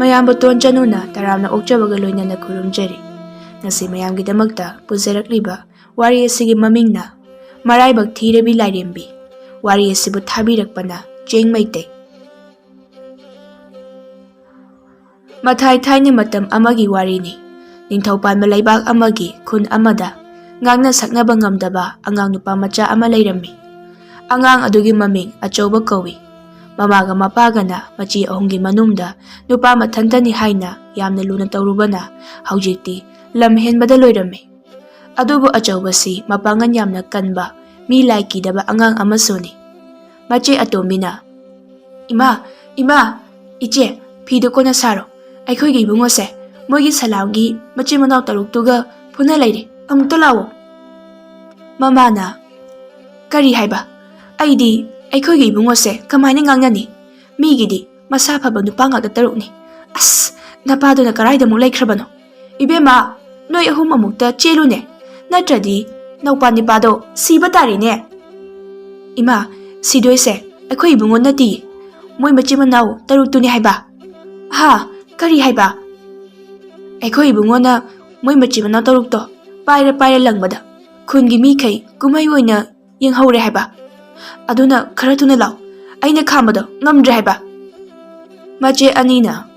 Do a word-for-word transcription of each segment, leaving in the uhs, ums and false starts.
ꯃꯌꯥꯝꯕ ꯇꯣꯟ ꯆꯅꯨꯅ ꯇꯔꯥꯝꯅ ꯑꯣꯛꯆꯕꯒ ꯂꯣꯏꯅꯅ ꯈꯨꯔꯨꯝꯖꯔꯤ꯫ ꯉꯁꯤ ꯃꯌꯥꯝꯒꯤꯗꯃꯛꯇ ꯄꯨꯖꯔꯛꯂꯤꯕ ꯋꯥꯔꯤ ꯑꯁꯤꯒꯤ ꯃꯃꯤꯡꯅ ꯃꯔꯥꯏꯕꯛ ꯊꯤꯔꯕꯤ ꯂꯥꯏꯔꯦꯝꯕꯤ꯫ ꯋꯥꯔꯤ ꯑꯁꯤꯕꯨ ꯊꯥꯕꯤꯔꯛꯄꯅ ꯆꯦꯡ ꯃꯩꯇꯩ꯫ ꯃꯊꯥꯏ ꯊꯥꯏꯅ ꯃꯇꯝ ꯑꯃꯒꯤ ꯋꯥꯔꯤꯅꯤ꯫ ꯅꯤꯡꯊꯧ ꯄꯥꯟꯕ ꯂꯩꯕꯥꯛ ꯑꯃꯒꯤ ꯈꯨꯟ ꯑꯃꯗ ꯉꯥꯡꯅ ꯁꯛꯅꯕ ꯉꯝꯗꯕ ꯑꯉꯥꯡ ꯅꯨꯄꯥ ꯃꯆꯥ ꯑꯃ ꯂꯩꯔꯝꯃꯤ꯫ ꯑꯉꯥꯡ ꯑꯗꯨꯒꯤ ꯃꯃꯤꯡ ꯑꯆꯧꯕ ꯀꯧꯏ꯫ ꯃꯃꯥꯒ ꯃꯄꯥꯒꯅ ꯃꯆꯦ ꯑꯍꯨꯝꯒꯤ ꯃꯅꯨꯡꯗ ꯅꯨꯄꯥ ꯃꯊꯟꯇꯅꯤ ꯍꯥꯏꯅ ꯌꯥꯝꯅ ꯂꯨꯅ ꯇꯧꯔꯨꯕꯅ ꯍꯧꯖꯤꯛꯇꯤ ꯂꯝ ꯍꯦꯟꯕꯗ ꯂꯣꯏꯔꯝꯃꯤ꯫ ꯑꯗꯨꯕꯨ ꯑꯆꯧꯕꯁꯤ ꯃꯄꯥꯡꯒꯜ ꯌꯥꯝꯅ ꯀꯟꯕ, ꯃꯤ ꯂꯥꯏ ꯀꯤꯗꯕ ꯑꯉꯥꯡ ꯑꯃꯁꯨꯅꯤ꯫ ꯃꯆꯦ ꯑꯇꯣꯝꯕꯤꯅ, "ꯏꯃꯥ, ꯏꯃꯥ, ꯏꯆꯦ, ꯐꯤꯗꯨ ꯀꯣꯟꯅ ꯁꯥꯔꯣ꯫ ꯑꯩꯈꯣꯏꯒꯤ ꯏꯕꯨꯡꯉꯣꯁꯦ ꯃꯣꯏꯒꯤ ꯁꯂꯥꯝꯒꯤ ꯃꯆꯤꯟ ꯃꯅꯥꯎ ꯇꯔꯨꯛꯇꯨꯒ ꯐꯨꯅ ꯂꯩꯔꯦ꯫ ꯑꯃꯨꯛꯇ ꯂꯥꯛꯑꯣ꯫" ꯃꯃꯥꯅ, "ꯀꯔꯤ ꯍꯥꯏꯕ? ꯑꯩꯗꯤ ꯑꯩꯈꯣꯏꯒꯤ ꯏꯕꯨꯡꯉꯣꯁꯦ ꯀꯃꯥꯏꯅ ꯉꯥꯡꯅꯅꯤ? ꯃꯤꯒꯤꯗꯤ ꯃꯁꯥ ꯐꯕ ꯅꯨꯄꯥ ꯉꯥꯛꯇ ꯇꯔꯨꯛꯅꯤ꯫ ꯑꯁ, ꯅꯄꯥꯗꯨꯅ ꯀꯔꯥꯏꯗ ꯑꯃꯨꯛ ꯂꯩꯈ꯭ꯔꯕꯅꯣ? ꯏꯕꯦꯝꯃ, ꯅꯣꯏ ꯑꯍꯨꯝ ꯑꯃꯨꯛꯇ ꯆꯦꯜꯂꯨꯅꯦ, ꯅꯠꯇ꯭ꯔꯗꯤ ꯅꯧꯄꯥ ꯅꯤꯄꯥꯗꯣ ꯁꯤꯕ ꯇꯥꯔꯦꯅꯦ꯫" "ꯏꯃꯥ, ꯁꯤꯗꯣꯏꯁꯦ ꯑꯩꯈꯣꯏ ꯏꯕꯨꯡꯉꯣ ꯅꯠꯇꯤꯌꯦ, ꯃꯣꯏ ꯃꯆꯤꯟ ꯃꯅꯥꯎ ꯇꯔꯨꯛꯇꯨꯅꯤ ꯍꯥꯏꯕ꯫" "ꯍꯥ? ꯀꯔꯤ ꯍꯥꯏꯕ?" "ꯑꯩꯈꯣꯏ ꯏꯕꯨꯡꯉꯣꯅ ꯃꯣꯏ ꯃꯆꯤꯟ ꯃꯅꯥꯎ ꯇꯔꯨꯛꯇꯣ ꯄꯥꯏꯔ ꯄꯥꯏꯔ ꯂꯪꯕꯗ ꯈꯨꯟꯒꯤ ꯃꯤꯈꯩ ꯀꯨꯝꯍꯩ ꯑꯣꯏꯅ ꯌꯦꯡꯍꯧꯔꯦ ꯍꯥꯏꯕ꯫ ꯑꯗꯨꯅ ꯈꯔ ꯊꯨꯅ ꯂꯥꯛꯑꯣ, ꯑꯩꯅ ꯈꯥꯝꯕꯗꯣ ꯉꯝꯗ꯭ꯔꯦ ꯍꯥꯏꯕ꯫" ꯃꯆꯦ ꯑꯅꯤꯅ,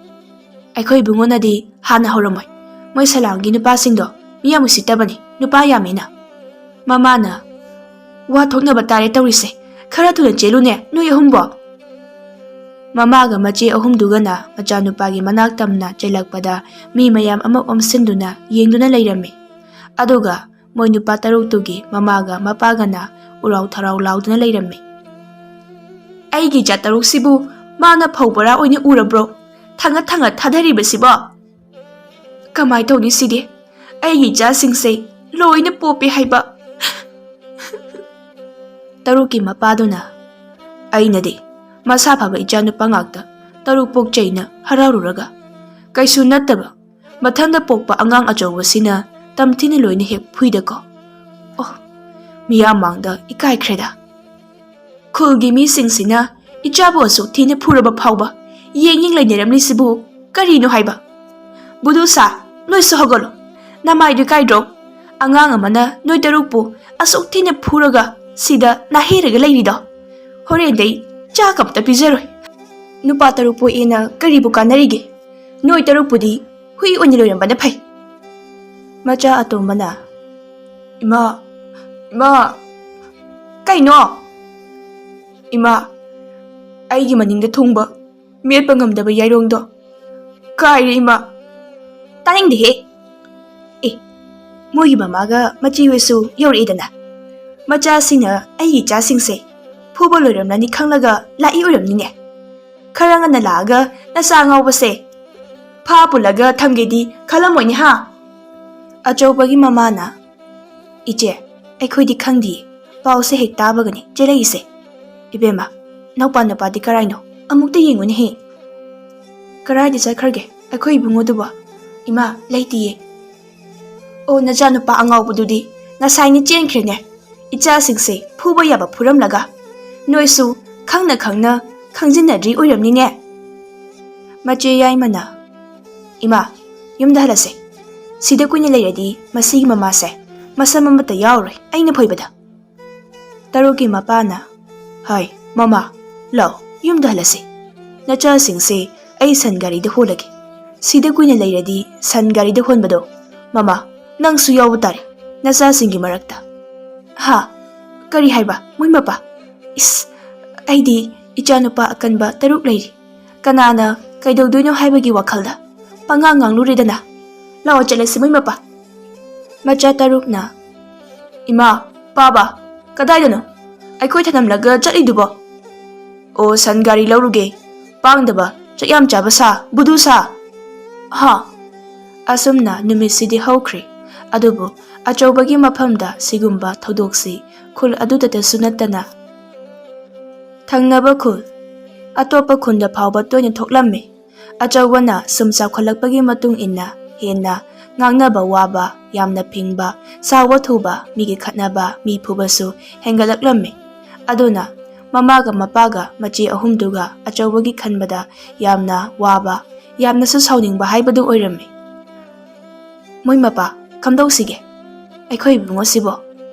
"ꯑꯩꯈꯣꯏ ꯏꯕꯨꯡꯉꯣꯅꯗꯤ ꯍꯥꯟꯅ ꯍꯧꯔꯝꯃꯣꯏ꯫ ꯃꯣꯏ ꯁꯂꯥꯝꯒꯤ ꯅꯨꯄꯥꯁꯤꯡꯗꯣ ꯃꯤ ꯌꯥꯝ ꯎꯁꯤꯠꯇꯕꯅꯤ, ꯅꯨꯄꯥ ꯌꯥꯝꯃꯤꯅ꯫" ꯃꯃꯥꯅ, "ꯋꯥ ꯊꯣꯛꯅꯕ ꯇꯥꯔꯦ ꯇꯧꯔꯤꯁꯦ, ꯈꯔ ꯊꯨꯅ ꯆꯦꯜꯂꯨꯅꯦ ꯅꯣꯏ ꯑꯍꯨꯝꯕꯣ꯫" ꯃꯃꯥꯒ ꯃꯆꯦ ꯑꯍꯨꯝꯗꯨꯒꯅ ꯃꯆꯥꯅꯨꯄꯥꯒꯤ ꯃꯅꯥꯛ ꯇꯝꯅ ꯆꯦꯜꯂꯛꯄꯗ ꯃꯤ ꯃꯌꯥꯝ ꯑꯃ ꯑꯣꯝꯁꯤꯟꯗꯨꯅ ꯌꯦꯡꯗꯨꯅ ꯂꯩꯔꯝꯃꯤ꯫ ꯑꯗꯨꯒ ꯃꯣꯏ ꯅꯨꯄꯥ ꯇꯔꯨꯛꯇꯨꯒꯤ ꯃꯃꯥꯒ ꯃꯄꯥꯒꯅ ꯎꯔꯥꯎ ꯊꯔꯥꯎ ꯂꯥꯎꯗꯨꯅ ꯂꯩꯔꯝꯃꯤ꯫ "ꯑꯩꯒꯤ ꯏꯆꯥ ꯇꯔꯨꯛꯁꯤꯕꯨ ꯃꯥꯅ ꯐꯧ ꯕꯣꯔꯥ ꯑꯣꯏꯅ ꯎꯔꯕ꯭ꯔꯣ? ꯊꯥꯡꯒꯠ ꯊꯥꯡꯒꯠ ꯊꯥꯗꯔꯤꯕꯁꯤꯕꯣ? ꯀꯃꯥꯏ ꯇꯧꯅꯤ ꯁꯤꯗꯤ? ꯑꯩꯒꯤ ꯏꯆꯥꯁꯤꯡꯁꯦ ꯂꯣꯏꯅ ꯄꯣꯞꯄꯦ ꯍꯥꯏꯕ꯫" ꯇꯔꯨꯛꯀꯤ ꯃꯄꯥꯗꯨꯅ, "ꯑꯩꯅꯗꯤ ꯃꯁꯥ ꯐꯕ ꯏꯆꯥ ꯅꯨꯄꯥ ꯉꯥꯛꯇ ꯇꯔꯨꯛ ꯄꯣꯛꯆꯩꯅ ꯍꯔꯥꯎꯔꯨꯔꯒ, ꯀꯩꯁꯨ ꯅꯠꯇꯕ ꯃꯊꯟꯇ ꯄꯣꯛꯄ ꯑꯉꯥꯡ ꯑꯆꯧꯕꯁꯤꯅ ꯇꯝꯊꯤꯅ ꯂꯣꯏꯅ ꯍꯦꯛ ꯐꯨꯏꯗꯀꯣ꯫ ꯑꯣ, ꯃꯤꯌꯥꯝ ꯃꯥꯡꯗ ꯏꯀꯥꯏꯈ꯭ꯔꯦꯗ꯫ ꯈꯨꯜꯒꯤ ꯃꯤꯁꯤꯡꯁꯤꯅ ꯏꯆꯥꯕꯨ ꯑꯁꯨꯛ ꯊꯤꯅ ꯐꯨꯔꯕ ꯐꯥꯎꯕ ꯌꯦꯡ ꯌꯦꯡ ꯂꯩꯅꯔꯝꯂꯤꯁꯤꯕꯨ?" "ꯀꯔꯤꯅꯣ ꯍꯥꯏꯕ? ꯕꯨꯗꯨ ꯁꯥ, ꯅꯣꯏꯁꯨ ꯍꯧꯒꯠꯂꯣ꯫ ꯅꯃꯥꯏꯗꯨ ꯀꯥꯏꯗ꯭ꯔꯣ? ꯑꯉꯥꯡ ꯑꯃꯅ ꯅꯣꯏ ꯇꯔꯨꯛꯄꯨ ꯑꯁꯨꯛ ꯊꯤꯅ ꯐꯨꯔꯒ ꯁꯤꯗ ꯅꯥꯍꯦꯔꯒ ꯂꯩꯔꯤꯗꯣ? ꯍꯣꯔꯦꯟꯗꯩ ꯆꯥꯛ ꯑꯝꯇ ꯄꯤꯖꯔꯣꯏ꯫ ꯅꯨꯄꯥ ꯇꯔꯨꯛ ꯄꯣꯛꯑꯦꯅ ꯀꯔꯤꯕꯨ ꯀꯥꯟꯅꯔꯤꯒꯦ? ꯅꯣꯏ ꯇꯔꯨꯛꯄꯨꯗꯤ ꯍꯨꯏ ꯑꯣꯏꯅ ꯂꯣꯏꯔꯝꯕꯅ ꯐꯩ"꯫ ꯃꯆꯥ ꯑꯇꯣꯝꯕꯅ, "ꯏꯃꯥ, ꯏꯃꯥ, ꯀꯩꯅꯣ? ꯏꯃꯥ, ꯑꯩꯒꯤ ꯃꯅꯤꯡꯗ ꯊꯨꯡꯕ ꯃꯦꯠꯄ ꯉꯝꯗꯕ ꯌꯥꯏꯔꯣꯡꯗꯣ ꯀꯥꯏꯔꯦ, ꯏꯃꯥ"꯫ "ꯇꯥꯅꯤꯡꯗꯦꯍꯦ꯫ ꯑꯦ, ꯃꯣꯏꯒꯤ ꯃꯃꯥꯒ ꯃꯆꯦ ꯍꯣꯏꯁꯨ ꯌꯧꯔꯛꯑꯦꯗꯅ꯫ ꯃꯆꯥꯁꯤꯡꯅ ꯑꯩꯒꯤ ꯏꯆꯥꯁꯤꯡꯁꯦ ꯐꯨꯕ ꯂꯣꯏꯔꯝꯂꯅꯤ ꯈꯪꯂꯒ ꯂꯥꯛꯏ ꯑꯣꯏꯔꯝꯅꯤꯅꯦ꯫ ꯈꯔ ꯉꯟꯅ ꯂꯥꯛꯑꯒ ꯅꯆꯥ ꯑꯉꯥꯎꯕꯁꯦ ꯐꯥ ꯄꯨꯜꯂꯒ ꯊꯝꯒꯦꯗꯤ ꯈꯜꯂꯝꯃꯣꯏꯅꯦ, ꯍꯥ?" ꯑꯆꯧꯕꯒꯤ ꯃꯃꯥꯅ, "ꯏꯆꯦ, ꯑꯩꯈꯣꯏꯗꯤ ꯈꯪꯗꯤꯌꯦ꯫ ꯄꯥꯎꯁꯦ ꯍꯦꯛ ꯇꯥꯕꯒꯅꯤ ꯆꯦꯜꯂꯛꯏꯁꯦ꯫ ꯏꯕꯦꯝꯃ, ꯅꯧꯄꯥ ꯅꯨꯄꯥꯗꯤ ꯀꯔꯥꯏꯅꯣ? ꯑꯃꯨꯛꯇ ꯌꯦꯡꯉꯨꯅꯦꯍꯦ"꯫ "ꯀꯔꯥꯏꯗ ꯆꯠꯈ꯭ꯔꯒꯦ ꯑꯩꯈꯣꯏ ꯏꯕꯨꯡꯉꯣꯗꯨꯕꯣ?" "ꯏꯃꯥ, ꯂꯩꯇꯤꯌꯦ"꯫ "ꯑꯣ, ꯅꯆꯥꯅꯨꯄꯥ ꯑꯉꯥꯎꯕꯗꯨꯗꯤ ꯉꯁꯥꯏꯅ ꯆꯦꯟꯈ꯭ꯔꯦꯅꯦ꯫ ꯏꯆꯥꯁꯤꯡꯁꯦ ꯐꯨꯕ ꯌꯥꯕ ꯐꯨꯔꯝꯂꯒ ꯅꯣꯏꯁꯨ ꯈꯪꯅ ꯈꯪꯅ ꯈꯪꯖꯤꯟꯅꯗ꯭ꯔꯤ ꯑꯣꯏꯔꯝꯅꯤꯅꯦ"꯫ ꯃꯆꯦ ꯌꯥꯏꯃꯅ, "ꯏꯃꯥ, ꯌꯨꯝꯗ ꯍꯜꯂꯁꯦ꯫ ꯁꯤꯗ ꯀꯨꯏꯅ ꯂꯩꯔꯗꯤ ꯃꯁꯤꯒꯤ ꯃꯃꯥꯁꯦ ꯃꯁꯝ ꯑꯃꯠꯇ ꯌꯥꯎꯔꯣꯏ ꯑꯩꯅ ꯐꯣꯏꯕꯗ"꯫ ꯇꯔꯨꯛꯀꯤ ꯃꯄꯥꯅ, "ꯍꯥꯏ, ꯃꯃꯥ, ꯂꯥꯛꯑꯣ, ꯌꯨꯝꯗ ꯍꯜꯂꯁꯤ꯫ ꯅꯆꯥꯁꯤꯡꯁꯦ ꯑꯩ ꯁꯟ ꯒꯥꯔꯤꯗ ꯍꯣꯜꯂꯒꯦ꯫ ꯁꯤꯗ ꯀꯨꯏꯅ ꯂꯩꯔꯗꯤ ꯁꯟ ꯒꯥꯔꯤꯗ ꯍꯣꯟꯕꯗꯣ, ꯃꯃꯥ, ꯅꯪꯁꯨ ꯌꯥꯎꯕ ꯇꯥꯔꯦ ꯅꯆꯥꯁꯤꯡꯒꯤ ꯃꯔꯛꯇ"꯫ "ꯍꯥ? ꯀꯔꯤ ꯍꯥꯏꯕ, ꯃꯣꯏ ꯃꯄꯥ? ꯏꯁ, ꯑꯩꯗꯤ ꯏꯆꯥꯅꯨꯄꯥ ꯑꯀꯟꯕ ꯇꯔꯨꯛ ꯂꯩꯔꯤ꯫ ꯀꯅꯥꯅ ꯀꯩꯗꯧꯗꯣꯏꯅꯣ ꯍꯥꯏꯕꯒꯤ ꯋꯥꯈꯜꯗ ꯄꯉꯥꯡ ꯉꯥꯡꯂꯨꯔꯦꯗꯅ꯫ ꯂꯥꯛꯑꯣ, ꯆꯠꯂꯁꯤ, ꯃꯣꯏ ꯃꯄꯥ"꯫ ꯃꯆꯥ ꯇꯔꯨꯛꯅ, "ꯏꯃꯥ, ꯄꯥꯕ, ꯀꯗꯥꯏꯗꯅꯣ ꯑꯩꯈꯣꯏ ꯊꯅꯝꯂꯒ ꯆꯠꯂꯤꯗꯨꯕꯣ? ꯑꯣ, ꯁꯟ ꯒꯥꯔꯤ ꯂꯧꯔꯨꯒꯦ꯫ ꯄꯥꯡꯗꯕ, ꯆꯥꯛ ꯌꯥꯝ ꯆꯥꯕ ꯁꯥ, ꯕꯨꯗꯨ ꯁꯥ"꯫ ꯍꯥ? ꯑꯁꯨꯝꯅ ꯅꯨꯃꯤꯠꯁꯤꯗꯤ ꯍꯧꯈ꯭ꯔꯦ꯫ ꯑꯗꯨꯕꯨ ꯑꯆꯧꯕꯒꯤ ꯃꯐꯝꯗ ꯁꯤꯒꯨꯝꯕ ꯊꯧꯗꯣꯛꯁꯤ ꯈꯨꯜ ꯑꯗꯨꯗꯇꯁꯨ ꯅꯠꯇꯅ ꯊꯪꯅꯕ ꯈꯨꯜ, ꯑꯇꯣꯞꯄ ꯈꯨꯟꯗ ꯐꯥꯎꯕ ꯇꯣꯏꯅ ꯊꯣꯛꯂꯝꯃꯤ꯫ ꯑꯆꯧꯕꯅ ꯁꯨꯝ ꯆꯥꯎꯈꯠꯂꯛꯄꯒꯤ ꯃꯇꯨꯡ ꯏꯟꯅ ꯍꯦꯟꯅ ꯉꯥꯡꯅꯕ ꯋꯥꯕ, ꯌꯥꯝꯅ ꯐꯤꯡꯕ, ꯁꯥꯎꯕ ꯊꯨꯕ, ꯃꯤꯒꯤ ꯈꯠꯅꯕ, ꯃꯤ ꯐꯨꯕꯁꯨ ꯍꯦꯟꯒꯠꯂꯛꯂꯝꯃꯤ꯫ ꯑꯗꯨꯅ ꯃꯃꯥꯒ ꯃꯄꯥꯒ ꯃꯆꯦ ꯑꯍꯨꯝꯗꯨꯒ ꯑꯆꯧꯕꯒꯤ ꯈꯟꯕꯗ ꯌꯥꯝꯅ ꯋꯥꯕ, ꯌꯥꯝꯅꯁꯨ ꯁꯥꯎꯅꯤꯡꯕ ꯍꯥꯏꯕꯗꯨ ꯑꯣꯏꯔꯝꯃꯤ꯫ "ꯃꯣꯏ ꯃꯄꯥ, ꯀꯝꯗꯧꯁꯤꯒꯦ? ꯑꯩꯈꯣꯏ ꯏꯕꯨꯡꯉꯣꯁꯤꯕꯣ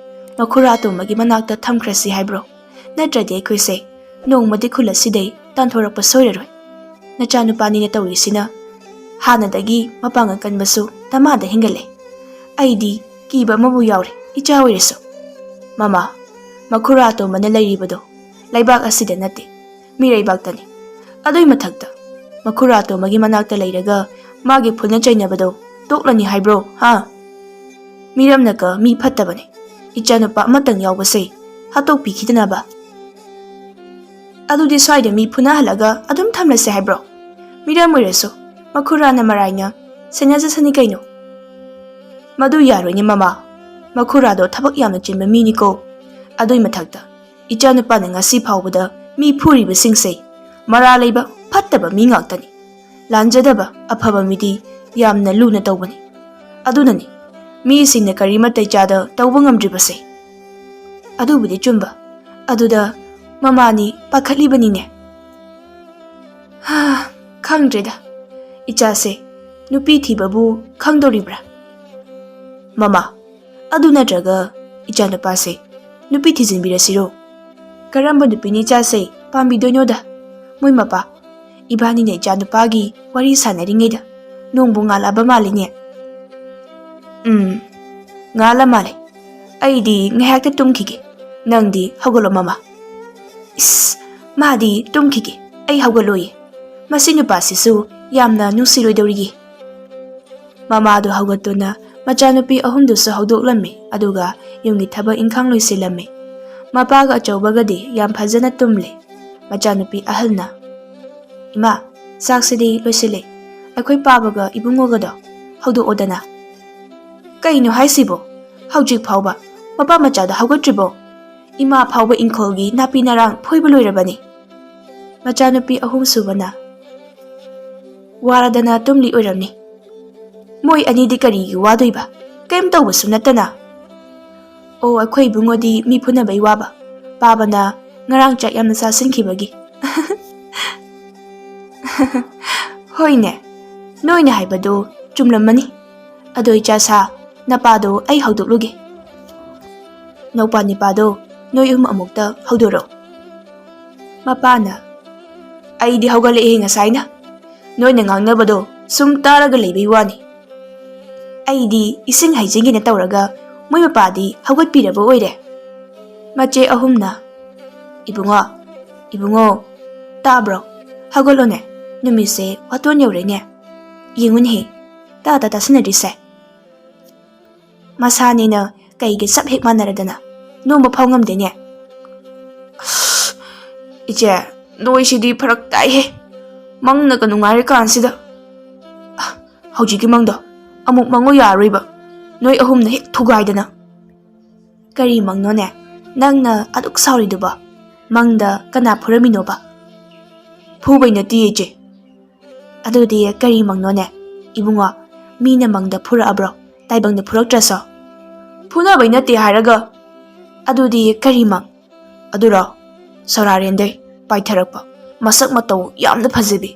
ꯃꯈꯨꯔꯥ ꯑꯇꯣꯝꯕꯒꯤ ꯃꯅꯥꯛꯇ ꯊꯝꯈ꯭ꯔꯁꯤ ꯍꯥꯏꯕ꯭ꯔꯣ? ꯅꯠꯇ꯭ꯔꯗꯤ ꯑꯩꯈꯣꯏꯁꯦ ꯅꯣꯡꯃꯗꯤ ꯈꯨꯜ ꯑꯁꯤꯗꯩ ꯇꯥꯟꯊꯣꯔꯛꯄ ꯁꯣꯏꯔꯔꯣꯏ꯫ ꯅꯆꯥꯅꯨꯄꯥꯅꯤꯅ ꯇꯧꯔꯤꯁꯤꯅ ꯍꯥꯟꯅꯗꯒꯤ ꯃꯄꯥꯡꯒꯜ ꯀꯟꯕꯁꯨ ꯗꯃꯥꯗ ꯍꯦꯟꯒꯠꯂꯦ꯫ ꯑꯩꯗꯤ ꯀꯤꯕ ꯑꯃꯕꯨ ꯌꯥꯎꯔꯦ, ꯏꯆꯥ ꯑꯣꯏꯔꯁꯨ꯫ ꯃꯃꯥ, ꯃꯈꯨꯔꯥ ꯑꯇꯣꯝꯕꯅ ꯂꯩꯔꯤꯕꯗꯣ ꯂꯩꯕꯥꯛ ꯑꯁꯤꯗ ꯅꯠꯇꯦ, ꯃꯤꯔꯩꯕꯥꯛꯇꯅꯤ꯫ ꯑꯗꯨꯏ ꯃꯊꯛꯇ ꯃꯈꯨꯔꯥ ꯑꯇꯣꯝꯕꯒꯤ ꯃꯅꯥꯛꯇ ꯂꯩꯔꯒ ꯃꯥꯒꯤ ꯐꯨꯅ ꯆꯩꯅꯕꯗꯣ ꯇꯣꯛꯂꯅꯤ ꯍꯥꯏꯕ꯭ꯔꯣ, ꯍꯥ? ꯃꯤꯔꯝꯅꯀ ꯃꯤ ꯐꯠꯇꯕꯅꯦ꯫ ꯏꯆꯥꯅꯨꯄꯥ ꯑꯃꯇꯪ ꯌꯥꯎꯕꯁꯦ ꯍꯥꯠꯇꯣꯛꯄꯤꯈꯤꯗꯅꯕ꯫ ꯑꯗꯨꯗꯤ ꯁ꯭ꯋꯥꯏꯗ ꯃꯤ ꯐꯨꯅꯍꯜꯂꯒ ꯑꯗꯨꯝ ꯊꯝꯂꯁꯦ ꯍꯥꯏꯕ꯭ꯔꯣ? ꯃꯤꯔꯝ ꯑꯣꯏꯔꯁꯨ ꯃꯈꯨꯔꯥꯅ ꯃꯔꯥꯏꯅ ꯁꯦꯟꯅꯖꯁꯅꯤ ꯀꯩꯅꯣ꯫" "ꯃꯗꯨ ꯌꯥꯔꯣꯏꯅꯦ ꯃꯃꯥ꯫ ꯃꯈꯨꯔꯥꯗꯣ ꯊꯕꯛ ꯌꯥꯝꯅ ꯆꯤꯟꯕ ꯃꯤꯅꯤꯀꯣ꯫ ꯑꯗꯨꯏ ꯃꯊꯛꯇ ꯏꯆꯥꯅꯨꯄꯥꯅ ꯉꯁꯤ ꯐꯥꯎꯕꯗ ꯃꯤ ꯐꯨꯔꯤꯕꯁꯤꯡꯁꯦ ꯃꯔꯥ ꯂꯩꯕ ꯐꯠꯇꯕ ꯃꯤ ꯉꯥꯛꯇꯅꯤ꯫ ꯂꯥꯟꯖꯗꯕ ꯑꯐꯕ ꯃꯤꯗꯤ ꯌꯥꯝꯅ ꯂꯨꯅ ꯇꯧꯕꯅꯤ꯫ ꯑꯗꯨꯅꯅꯤ ꯃꯤꯁꯤꯡꯅ ꯀꯔꯤꯃꯠꯇ ꯏꯆꯥꯗ ꯇꯧꯕ ꯉꯝꯗ꯭ꯔꯤꯕꯁꯦ꯫" ꯑꯗꯨꯕꯨꯗꯤ ꯆꯨꯝꯕ꯫ ꯑꯗꯨꯗ ꯃꯃꯥꯅꯤ ꯄꯥꯈꯠꯂꯤꯕꯅꯤꯅꯦ꯫ "ꯍꯥ, ꯈꯪꯗ꯭ꯔꯦꯗ꯫ ꯏꯆꯥꯁꯦ ꯅꯨꯄꯤ ꯊꯤꯕꯕꯨ ꯈꯪꯗꯧꯔꯤꯕ꯭ꯔꯥ?" "ꯃꯃꯥ, ꯑꯗꯨ ꯅꯠꯇ꯭ꯔꯒ ꯏꯆꯥꯅꯨꯄꯥꯁꯦ ꯅꯨꯄꯤ ꯊꯤꯖꯤꯟꯕꯤꯔꯁꯤꯔꯣ?" "ꯀꯔꯝꯕ ꯅꯨꯄꯤꯅ ꯏꯆꯥꯁꯦ ꯄꯥꯝꯕꯤꯗꯣꯏꯅꯣꯗ? ꯃꯣꯏ ꯃꯄꯥ, ꯏꯕꯥꯅꯤꯅ ꯏꯆꯥꯅꯨꯄꯥꯒꯤ ꯋꯥꯔꯤ ꯁꯥꯟꯅꯔꯤꯉꯩꯗ ꯅꯣꯡꯕꯨ ꯉꯥꯜꯂꯛꯑꯕ ꯃꯥꯜꯂꯤꯅꯦ꯫" "ꯎꯝ, ꯉꯥꯜꯂ ꯃꯥꯜꯂꯦ꯫ ꯑꯩꯗꯤ ꯉꯥꯏꯍꯥꯛꯇ ꯇꯨꯝꯈꯤꯒꯦ꯫ ꯅꯪꯗꯤ ꯍꯧꯒꯠꯂꯣ ꯃꯃꯥ꯫" "ꯏꯁ, ꯃꯥꯗꯤ ꯇꯨꯝꯈꯤꯒꯦ, ꯑꯩ ꯍꯧꯒꯠꯂꯣꯏꯌꯦ꯫ ꯃꯁꯤ ꯅꯨꯄꯥꯁꯤꯁꯨ ꯌꯥꯝꯅ ꯅꯨꯡꯁꯤꯔꯣꯏꯗꯧꯔꯤꯌꯦ꯫" ꯃꯃꯥꯗꯨ ꯍꯧꯒꯠꯇꯨꯅ ꯃꯆꯥꯅꯨꯄꯤ ꯑꯍꯨꯝꯗꯨꯁꯨ ꯍꯧꯗꯣꯛꯂꯝꯃꯤ, ꯑꯗꯨꯒ ꯌꯨꯝꯒꯤ ꯊꯕꯛ ꯏꯪꯈꯥꯡ ꯂꯣꯏꯁꯤꯜꯂꯝꯃꯤ꯫ ꯃꯄꯥꯒ ꯑꯆꯧꯕꯒꯗꯤ ꯌꯥꯝ ꯐꯖꯅ ꯇꯨꯝꯂꯦ꯫ ꯃꯆꯥꯅꯨꯄꯤ ꯑꯍꯜꯅ, "ꯏꯃꯥ, ꯆꯥꯛꯁꯤꯗꯤ ꯂꯣꯏꯁꯤꯜꯂꯦ꯫ ꯑꯩꯈꯣꯏ ꯄꯥꯕꯒ ꯏꯕꯨꯡꯉꯣꯒꯗꯣ ꯍꯧꯗꯣꯛꯑꯣꯗꯅ꯫" "ꯀꯩꯅꯣ ꯍꯥꯏꯁꯤꯕꯣ? ꯍꯧꯖꯤꯛ ꯐꯥꯎꯕ ꯃꯄꯥ ꯃꯆꯥꯗꯣ ꯍꯧꯒꯠꯇ꯭ꯔꯤꯕꯣ? ꯏꯃꯥ ꯐꯥꯎꯕ ꯏꯪꯈꯣꯜꯒꯤ ꯅꯥꯄꯤ ꯅꯔꯥꯡ ꯐꯣꯏꯕ ꯂꯣꯏꯔꯕꯅꯤ꯫" ꯃꯆꯥꯅꯨꯄꯤ ꯑꯍꯨꯝꯁꯨꯕꯅ, "ꯋꯥꯔꯗꯅ ꯇꯨꯝꯂꯤ ꯑꯣꯏꯔꯝꯅꯤ꯫ ꯃꯣꯏ ꯑꯅꯤꯗꯤ ꯀꯔꯤꯒꯤ ꯋꯥꯗꯣꯏꯕ? ꯀꯔꯤꯝ ꯇꯧꯕꯁꯨ ꯅꯠꯇꯅ꯫" "ꯑꯣ, ꯑꯩꯈꯣꯏ ꯏꯕꯨꯡꯉꯣꯗꯤ ꯃꯤ ꯐꯨꯅꯕꯩ ꯋꯥꯕ꯫ ꯄꯥꯕꯅ ꯉꯔꯥꯡ ꯆꯥꯛ ꯌꯥꯝꯅ ꯆꯥꯁꯤꯟꯈꯤꯕꯒꯤ꯫" "ꯍꯣꯏꯅꯦ, ꯅꯣꯏꯅ ꯍꯥꯏꯕꯗꯨ ꯆꯨꯝꯂꯝꯃꯅꯤ꯫ ꯑꯗꯣ ꯏꯆꯥ ꯁꯥ, ꯅꯄꯥꯗꯣ ꯑꯩ ꯍꯧꯗꯣꯛꯂꯨꯒꯦ꯫ ꯅꯧꯄꯥ ꯅꯤꯄꯥꯗꯣ ꯅꯣꯏ ꯑꯍꯨꯝ ꯑꯃꯨꯛꯇ ꯍꯧꯗꯣꯔꯛꯑꯣ꯫" ꯃꯄꯥꯅ, "ꯑꯩꯗꯤ ꯍꯧꯒꯠꯂꯛꯑꯦ ꯉꯁꯥꯏꯅ꯫ ꯅꯣꯏꯅ ꯉꯥꯡꯅꯕꯗꯣ ꯁꯨꯝ ꯇꯥꯔꯒ ꯂꯩꯕꯩ ꯋꯥꯅꯤ꯫ ꯑꯩꯗꯤ ꯏꯁꯤꯡ ꯍꯩꯖꯤꯟꯒꯦꯅ ꯇꯧꯔꯒ ꯃꯣꯏ ꯃꯄꯥꯗꯤ ꯍꯧꯒꯠꯄꯤꯔꯕ ꯑꯣꯏꯔꯦ꯫" ꯃꯆꯦ ꯑꯍꯨꯝꯅ, "ꯏꯕꯨꯡꯉꯣ, ꯏꯕꯨꯡꯉꯣ, ꯇꯥꯕ꯭ꯔꯣ? ꯍꯧꯒꯠꯂꯣꯅꯦ, ꯅꯨꯃꯤꯠꯁꯦ ꯋꯥꯇꯣꯟ ꯌꯧꯔꯦꯅꯦ꯫ ꯌꯦꯡꯉꯨꯅꯦꯍꯦ, ꯇꯥ ꯇꯥ ꯇꯥꯁꯤꯟꯅꯔꯤꯁꯦ꯫ ꯃꯁꯥꯅꯤꯅ ꯀꯩꯒ ꯆꯞ ꯍꯦꯛ ꯃꯥꯟꯅꯔꯗꯅ ꯅꯣꯝꯕ ꯐꯥꯎ ꯉꯝꯗꯦꯅꯦ꯫" "ꯑꯁ, ꯏꯆꯦ, ꯅꯣꯏꯁꯤꯗꯤ ꯐꯔꯛ ꯇꯥꯏꯍꯦ꯫ ꯃꯪꯅꯒ ꯅꯨꯡꯉꯥꯏꯔ ꯀꯥꯟꯁꯤꯗ꯫ ꯑ, ꯍꯧꯖꯤꯛꯀꯤ ꯃꯪꯗꯣ ꯑꯃꯨꯛ ꯃꯪꯉꯨ ꯌꯥꯔꯣꯏꯕ꯫ ꯅꯣꯏ ꯑꯍꯨꯝꯅ ꯍꯦꯛ ꯊꯨꯒꯥꯏꯗꯅ꯫" "ꯀꯔꯤ ꯃꯪꯅꯣꯅꯦ ꯅꯪꯅ ꯑꯗꯨꯛ ꯁꯥꯎꯔꯤꯗꯨꯕꯣ? ꯃꯪꯗ ꯀꯅꯥ ꯐꯨꯔꯝꯃꯤꯅꯣꯕ?" "ꯐꯨꯕꯩ ꯅꯠꯇꯤꯌꯦ, ꯏꯆꯦ꯫" "ꯑꯗꯨꯗꯤ ꯀꯔꯤ ꯃꯪꯅꯣꯅꯦ ꯏꯕꯨꯡꯉꯣ? ꯃꯤꯅ ꯃꯪꯗ ꯐꯨꯔꯛꯑꯕ꯭ꯔꯣ, ꯇꯥꯏꯕꯪꯗ ꯐꯨꯔꯛꯇ꯭ꯔꯁꯨ?" "ꯐꯨꯅꯕꯩ ꯅꯠꯇꯦ ꯍꯥꯏꯔꯒ꯫" "ꯑꯗꯨꯗꯤ ꯀꯔꯤ ꯃꯪ?" "ꯑꯗꯨꯔꯣ? ꯁꯣꯔꯥꯔꯦꯟꯗꯩ ꯄꯥꯏꯊꯔꯛꯄ, ꯃꯁꯛ ꯃꯇꯧ ꯌꯥꯝꯅ ꯐꯖꯕꯤ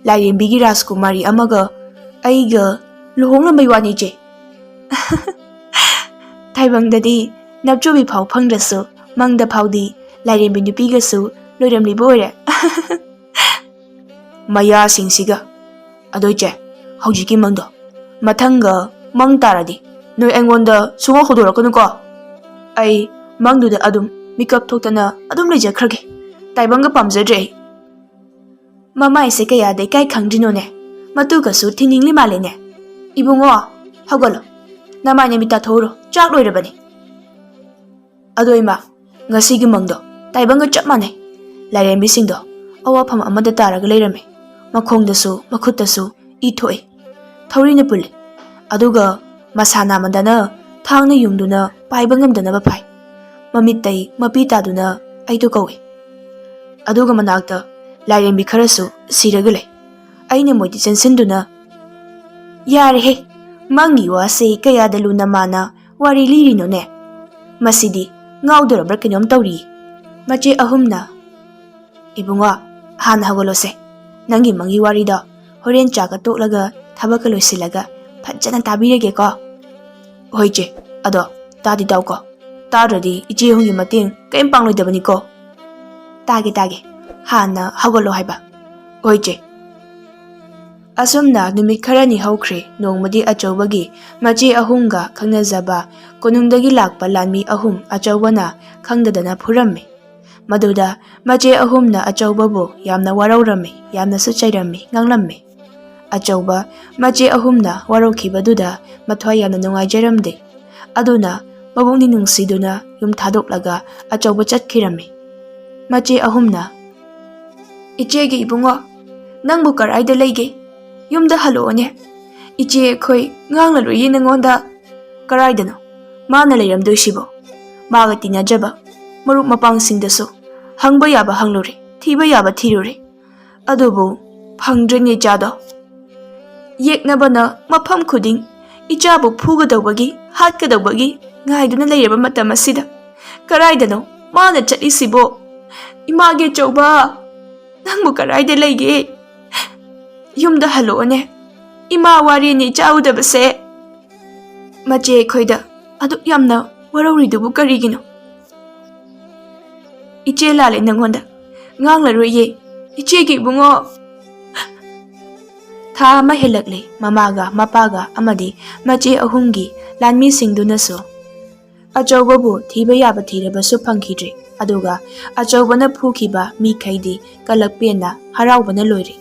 ꯂꯥꯏꯔꯦꯝꯕꯤꯒꯤ ꯔꯥꯖꯀꯨꯃꯥꯔꯤ ꯑꯃꯒ ꯑꯩꯒ ꯂꯨꯍꯣꯡꯂꯝꯕꯩ ꯋꯥꯅꯤ, ꯏꯆꯦ꯫" "ꯇꯥꯏꯕꯪꯗꯗꯤ ꯅꯞꯆꯨꯕꯤ ꯐꯥꯎ ꯐꯪꯗ꯭ꯔꯁꯨ, ꯃꯪꯗ ꯐꯥꯎꯗꯤ ꯂꯥꯏꯔꯦꯝꯕꯤ ꯅꯨꯄꯤꯒꯁꯨ ꯂꯣꯏꯔꯝꯂꯤꯕ ꯑꯣꯏꯔꯦ꯫" "ꯃꯌꯥꯁꯤꯡꯁꯤꯒ꯫ ꯑꯗꯣ ꯏꯆꯦ, ꯍꯧꯖꯤꯛꯀꯤ ꯃꯪꯗꯣ ꯃꯊꯪꯒ ꯃꯪ ꯇꯥꯔꯗꯤ ꯅꯣꯏ ꯑꯩꯉꯣꯟꯗ ꯁꯨꯡꯍꯧ ꯍꯧꯗꯣꯔꯛꯀꯅꯨꯀꯣ꯫ ꯑꯩ ꯃꯪꯗꯨꯗ ꯑꯗꯨꯝ ꯃꯤꯀꯞ ꯊꯣꯛꯇꯅ ꯑꯗꯨꯝ ꯂꯩꯖꯈ꯭ꯔꯒꯦ꯫ ꯇꯥꯏꯕꯪꯒ ꯄꯥꯝꯖꯗ꯭ꯔꯦ ꯑꯩ꯫" ꯃꯃꯥꯏꯁꯦ ꯀꯌꯥꯗ ꯏꯀꯥꯏ ꯈꯪꯗ꯭ꯔꯤꯅꯣꯅꯦ꯫ ꯃꯇꯨꯒꯁꯨ ꯊꯤꯅꯤꯡꯂꯤ ꯃꯥꯜꯂꯦꯅꯦ꯫ "ꯏꯕꯨꯡꯉꯣ, ꯍꯧꯒꯠꯂꯣ꯫ ꯅꯃꯥꯏ ꯅꯃꯤꯠ ꯇꯥꯊꯣꯛꯎꯔꯣ꯫ ꯆꯥꯛ ꯂꯣꯏꯔꯕꯅꯤ꯫" ꯑꯗꯣ ꯏꯃꯥ, ꯉꯁꯤꯒꯤ ꯃꯪꯗꯣ ꯇꯥꯏꯕꯪꯒ ꯆꯞ ꯃꯥꯟꯅꯩ꯫ ꯂꯥꯏꯔꯦꯝꯕꯤꯁꯤꯡꯗꯣ ꯑꯋꯥꯐꯝ ꯑꯃꯗ ꯇꯥꯔꯒ ꯂꯩꯔꯝꯃꯦ꯫ ꯃꯈꯣꯡꯗꯁꯨ ꯃꯈꯨꯠꯇꯁꯨ ꯏ ꯊꯣꯛꯏ꯫ ꯊꯧꯔꯤꯅ ꯄꯨꯜꯂꯤ꯫ ꯑꯗꯨꯒ ꯃꯁꯥ ꯅꯥꯃꯟꯗꯅ ꯊꯥꯡꯅ ꯌꯨꯡꯗꯨꯅ ꯄꯥꯏꯕ ꯉꯝꯗꯅꯕ ꯐꯥꯏ꯫ ꯃꯃꯤꯠꯇꯩ ꯃꯄꯤ ꯇꯥꯗꯨꯅ ꯑꯩꯗꯣ ꯀꯧꯏ꯫ ꯑꯗꯨꯒ ꯃꯅꯥꯛꯇ ꯂꯥꯏꯔꯦꯝꯕꯤ ꯈꯔꯁꯨ ꯁꯤꯔꯒ ꯂꯩ꯫ ꯑꯩꯅ ꯃꯣꯏꯗꯤ ꯆꯦꯟꯁꯤꯟꯗꯨꯅ, "ꯌꯥꯔꯦꯍꯦ, ꯃꯪꯒꯤ ꯋꯥꯁꯦ ꯀꯌꯥꯗ ꯂꯨꯅ ꯃꯥꯅ ꯋꯥꯔꯤ ꯂꯤꯔꯤꯅꯣꯅꯦ? ꯃꯁꯤꯗꯤ ꯉꯥꯎꯗꯣꯔꯕ꯭ꯔꯥ ꯀꯩꯅꯣꯝ ꯇꯧꯔꯤ꯫" ꯃꯆꯦ ꯑꯍꯨꯝꯅ, "ꯏꯕꯨꯡꯉꯣ, ꯍꯥꯟꯅ ꯍꯧꯒꯠꯂꯣꯁꯦ꯫ ꯅꯪꯒꯤ ꯃꯪꯒꯤ ꯋꯥꯔꯤꯗꯣ ꯍꯣꯔꯦꯟ ꯆꯥꯛꯀ ꯇꯣꯛꯂꯒ ꯊꯕꯛꯀ ꯂꯣꯏꯁꯤꯜꯂꯒ ꯐꯖꯅ ꯇꯥꯕꯤꯔꯒꯦꯀꯣ꯫ ꯍꯣꯏ ꯏꯆꯦ, ꯑꯗꯣ ꯇꯥꯗꯤ ꯇꯥꯎꯀꯣ, ꯇꯥꯗ꯭ꯔꯗꯤ ꯏꯆꯦ ꯑꯍꯨꯝꯒꯤ ꯃꯇꯦꯡ ꯀꯔꯤꯝ ꯄꯥꯡꯂꯣꯏꯗꯕꯅꯤꯀꯣ꯫ ꯇꯥꯒꯦ ꯇꯥꯒꯦ, ꯍꯥꯟꯅ ꯍꯧꯒꯠꯂꯣ ꯍꯥꯏꯕ꯫ ꯍꯣꯏ ꯏꯆꯦ꯫ ꯑꯁꯨꯝꯅ ꯅꯨꯃꯤꯠ ꯈꯔꯅꯤ ꯍꯧꯈ꯭ꯔꯦ꯫ ꯅꯣꯡꯃꯗꯤ ꯑꯆꯧꯕꯒꯤ ꯃꯆꯦ ꯑꯍꯨꯝꯒ ꯈꯪꯅꯖꯕ ꯀꯣꯅꯨꯡꯗꯒꯤ ꯂꯥꯛꯄ ꯂꯥꯟꯃꯤ ꯑꯍꯨꯝ ꯑꯆꯧꯕꯅ ꯈꯪꯗꯗꯅ ꯐꯨꯔꯝꯃꯤ꯫ ꯃꯗꯨꯗ ꯃꯆꯦ ꯑꯍꯨꯝꯅ ꯑꯆꯧꯕꯕꯨ ꯌꯥꯝꯅ ꯋꯥꯔꯧꯔꯝꯃꯤ, ꯌꯥꯝꯅꯁꯨ ꯆꯩꯔꯝꯃꯤ, ꯉꯥꯡꯂꯝꯃꯤ꯫ ꯑꯆꯧꯕ ꯃꯆꯦ ꯑꯍꯨꯝꯅ ꯋꯥꯔꯧꯈꯤꯕꯗꯨꯗ ꯃꯊ꯭ꯋꯥꯏ ꯌꯥꯝꯅ ꯅꯨꯡꯉꯥꯏꯖꯔꯝꯗꯦ꯫ ꯑꯗꯨꯅ ꯃꯕꯨꯡꯅꯤ ꯅꯨꯡꯁꯤꯗꯨꯅ ꯌꯨꯝ ꯊꯥꯗꯣꯛꯂꯒ ꯑꯆꯧꯕ ꯆꯠꯈꯤꯔꯝꯃꯤ꯫ ꯃꯆꯦ ꯑꯍꯨꯝꯅ, "ꯏꯆꯦꯒꯤ ꯏꯕꯨꯡꯉꯣ, ꯅꯪꯕꯨ ꯀꯔꯥꯏꯗ ꯂꯩꯒꯦ? ꯌꯨꯝꯗ ꯍꯜꯂꯛꯑꯣꯅꯦ꯫ ꯏꯆꯦ ꯑꯩꯈꯣꯏ ꯉꯥꯡꯂꯔꯣꯏꯌꯦ ꯅꯪꯉꯣꯟꯗ꯫" "ꯀꯔꯥꯏꯗꯅꯣ ꯃꯥꯅ ꯂꯩꯔꯝꯗꯣꯏꯁꯤꯕꯣ? ꯃꯥꯒ ꯇꯤꯟꯅꯖꯕ ꯃꯔꯨꯞ ꯃꯄꯥꯡꯁꯤꯡꯗꯁꯨ ꯍꯪꯕ ꯌꯥꯕ ꯍꯪꯂꯨꯔꯦ, ꯊꯤꯕ ꯌꯥꯕ ꯊꯤꯔꯨꯔꯦ, ꯑꯗꯨꯕꯨ ꯐꯪꯗ꯭ꯔꯦꯅꯦ ꯏꯆꯥꯗꯣ꯫ ꯌꯦꯛꯅꯕꯅ ꯃꯐꯝ ꯈꯨꯗꯤꯡ ꯏꯆꯥꯕꯨ ꯐꯨꯒꯗꯧꯕꯒꯤ, ꯍꯥꯠꯀꯗꯧꯕꯒꯤ ꯉꯥꯏꯗꯨꯅ ꯂꯩꯔꯕ ꯃꯇꯝ ꯑꯁꯤꯗ ꯀꯔꯥꯏꯗꯅꯣ ꯃꯥꯅ ꯆꯠꯂꯤꯁꯤꯕꯣ? ꯏꯃꯥꯒꯤ ꯑꯆꯧꯕ, ꯅꯪꯕꯨ ꯀꯔꯥꯏꯗ ꯂꯩꯒꯦ? ꯌꯨꯝꯗ ꯍꯜꯂꯛꯑꯣꯅꯦ꯫ ꯏꯃꯥ ꯋꯥꯔꯦꯅꯦ ꯏꯆꯥ ꯎꯗꯕꯁꯦ꯫" ꯃꯆꯦ ꯑꯩꯈꯣꯏꯗ ꯑꯗꯨꯛ ꯌꯥꯝꯅ ꯋꯥꯔꯧꯔꯤꯗꯨꯕꯨ ꯀꯔꯤꯒꯤꯅꯣ? "ꯏꯆꯦ ꯂꯥꯜꯂꯦ ꯅꯪꯉꯣꯟꯗ꯫ ꯉꯥꯡꯂꯔꯣꯏꯌꯦ꯫ ꯏꯆꯦꯒꯤ ꯏꯕꯨꯡꯉꯣ꯫" ꯊꯥ ꯑꯃ ꯍꯦꯜꯂꯛꯂꯦ꯫ ꯃꯃꯥꯒ ꯃꯄꯥꯒ ꯑꯃꯗꯤ ꯃꯆꯦ ꯑꯍꯨꯝꯒꯤ ꯂꯥꯟꯃꯤꯁꯤꯡꯗꯨꯅꯁꯨ ꯑꯆꯧꯕꯕꯨ ꯊꯤꯕ ꯌꯥꯕ ꯊꯤꯔꯕꯁꯨ ꯐꯪꯈꯤꯗ꯭ꯔꯦ꯫ ꯑꯗꯨꯒ ꯑꯆꯧꯕꯅ ꯐꯨꯈꯤꯕ ꯃꯤꯈꯩꯗꯤ ꯀꯂꯛꯄꯦꯟꯅ ꯍꯔꯥꯎꯕꯅ ꯂꯣꯏꯔꯦ꯫